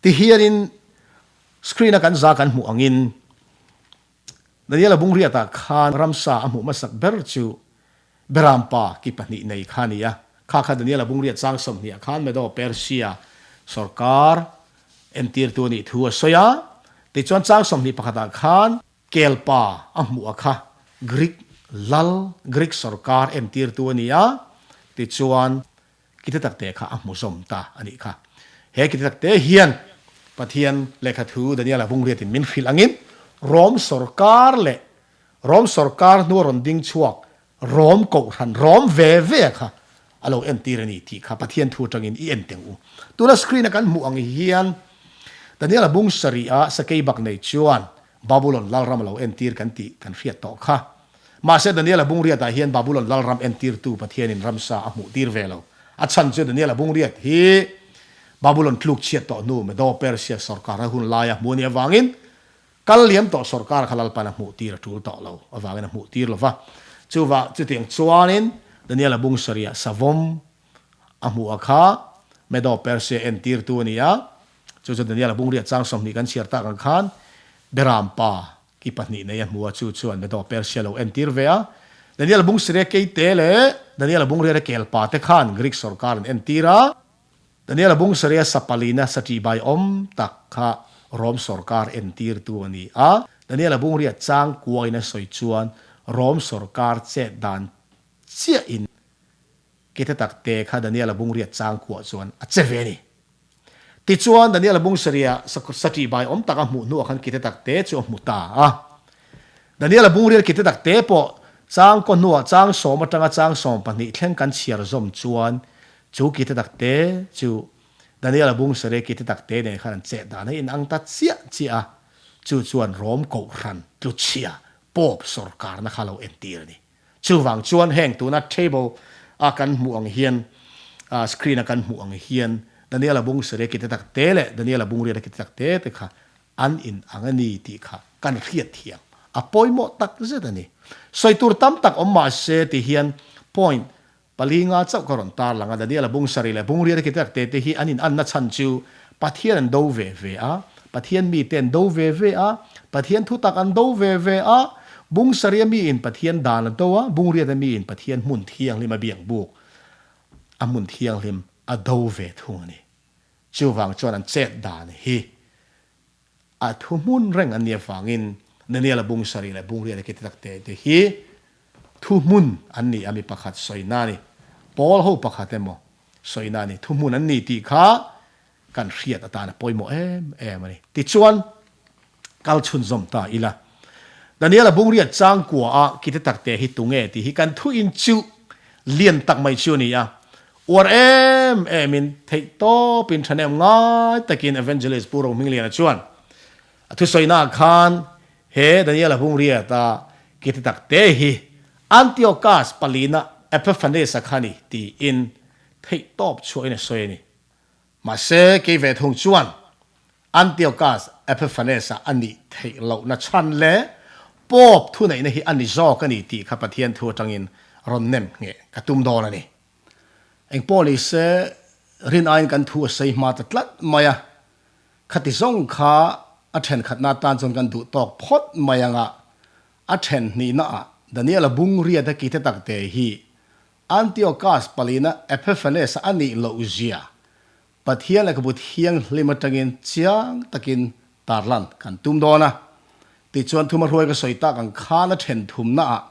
[SPEAKER 1] Tihianin screen a kan za kan hmuh angin Daniela bung riatah khan ramsa a hmuh hmasak ber chu Berampa ki pahnih nei kha a ni a. Kha kha Daniela bung riat chang 20 ah khan Medo Persia sorkar entirtu a nih thu a sawi a. Tichuan chang 21 ah khan Kelpa a hmuh a kha Greek lal, Greek sorkar entirtu a ni a. Tichuan Kite takte kha a hmu zawm ta a nih kha. He kite takte hian Pathian lehkha thu Daniela Vungriatin min hrilh angin Rom sawrkar leh Rom sawrkar hnua rawn ding chhuak Rom kohhran Rom ve ve kha a lo entir a ni tih kha Pathian thu atangin i en teng u. Tuna screen a kan hmuh ang hian Daniela bung sarih a sakei bak nei chuan Babulon lalram a lo entir kan tih kan hriat tawh kha. Mahse Daniela bungriatah hian Babulon lalram entirtu Pathianin ramsa a hmuhtir ve lo. A chhan chu Daniela bungriat hi Babulon tluk chhiat tawh hnu Medo-Persia sawrkar a hun laia hmu a nih avangin kal liam tawh sawrkar kha Lalpan a hmuhtir a tul tawh lo avangin a hmuhtir lo va. Chuvah chutiang chuanin Daniela bung sarihah savawm a hmuh a kha Medo-Persia entirtu a ni a, chu chu Daniela bungriat chang 20 kan chhiar tak ang khan Berampa Ki pahnih nei a hmu a, chu chuan Medo Persia lo entir ve a. Daniel Bungsiria keite leh Daniel Bungriara kelpa te khan Greek sawrkar an entir a. Daniel Bungsiria sapalina saṭihbai awm tak kha Rom sawrkar entirtu a ni a. Daniel Bungria chang kuain a sawi chuan Rom sawrkar chet dan chiahin Kete tak te kha Daniela bungriat chang khuah chuan a che ve a ni. Tichuan, Daniela bung sarihah saṭihbai awm tak a hmuh hnuah khan kete tak te chu a hmu ta a. Daniela bungriat kete tak te pawh chang kaw hnuah chang sawm atanga chang 12 thleng kan chhiar zawm chuan chu kete tak te chu Daniela bung sarih kete tak te nen khan an chet dan a inang ta chiah chiah a, chu chuan Rom kohhran tluchhia Pope sawrkarna kha lo entir a ni. Chuvang chuan heng tuna table a kan hmuh ang hian, screen a kan hmuh ang hian Daniela bung sarih ki te tak te leh Daniela bung riat a ki te tak te te kha an in ang a ni tih kha kan hriat thiam a pawimawh tak zet a ni. Sawi tur tam tak awm mah se ti hian point Pali nga chauh ka rawn tar lang a, Daniela bung sarih leh bung riat a kitak te te hi an in anna chhan chu Pathian an do ve ve a, Pathian mite an do ve ve a, Pathian thutak an do ve ve a, bung sarih a mi in Pathian dan a do a, bung riat a mi in Pathian hmun thianghlim a biak buk a hmun thianghlim a do ve thung a ni. Chuvang chuan an chet dan hi A thu hmun reng an nih avangin Daniela bung sarih leh bung riat a kiti tak te te hi thu hmun an ni a, mi pakhat sawina a ni. Pawl ho pakhat emaw sawina a ni. Thu hmun an ni tih kha kan hriat atan a pawimawh em em a ni. Tichuan, kal chhunzawm ta ila. Daniela bung riat changkua a kiti tak te hi tunge tih hi kan thu inchuh lian tak mai chu a ni a. Uar em em in theih tawp in thahnem ngai takin Evangelist Pu Rohmingliana chuan a thusawi ah khan he Daniela Hungriat a kiti tak te hi Antiochus palina Epiphanes a kha ni tiin theih tawp chhuah in a sawi a ni. Mahse kei ve thung chuan Antiochus Epiphanes a a nih theih lohna chhan leh Pope thuneihna hi a ni zawk a ni tih kha Pathian thu atangin rawn nem ngheh ka tum dawn a ni. Engpawh ni se, rin aiin kan thu a sei hma ta tlat mai a, khati zawng kha a thenkhatna atan chuan kan duh tawk phawt mai ang a, a then hnihna ah Daniela bung riat a kite takte hi Antiochus palina Epiphanes-a a nih loh zia Pathian lehkhabu thianghlim atangin chiang takin tarlan kan tum dawn a. Tichuan thuma hruai ka sawi tak ang khan a then thumna ah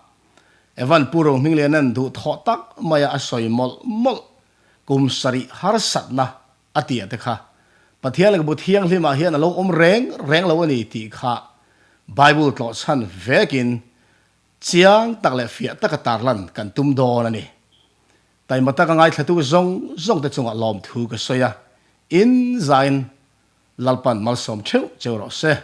[SPEAKER 1] Evan Pu Rohmingliana'n duh thawh tak maia a sawi mawlh mawlh kum sarih harsatna a tih ah te kha. Pathian Lehkhabu Thianghlimah hian a lo awm reng reng lo a ni tih kha Bible tlawhchhan vekin chiang tak leh fiah taka tarlan kan tum dawn a ni. Taima taka ngaithlatu zawng zawngte chungah lawmthu ka sawi a, in zain Lalpan malsawm theuh cheu rawh se.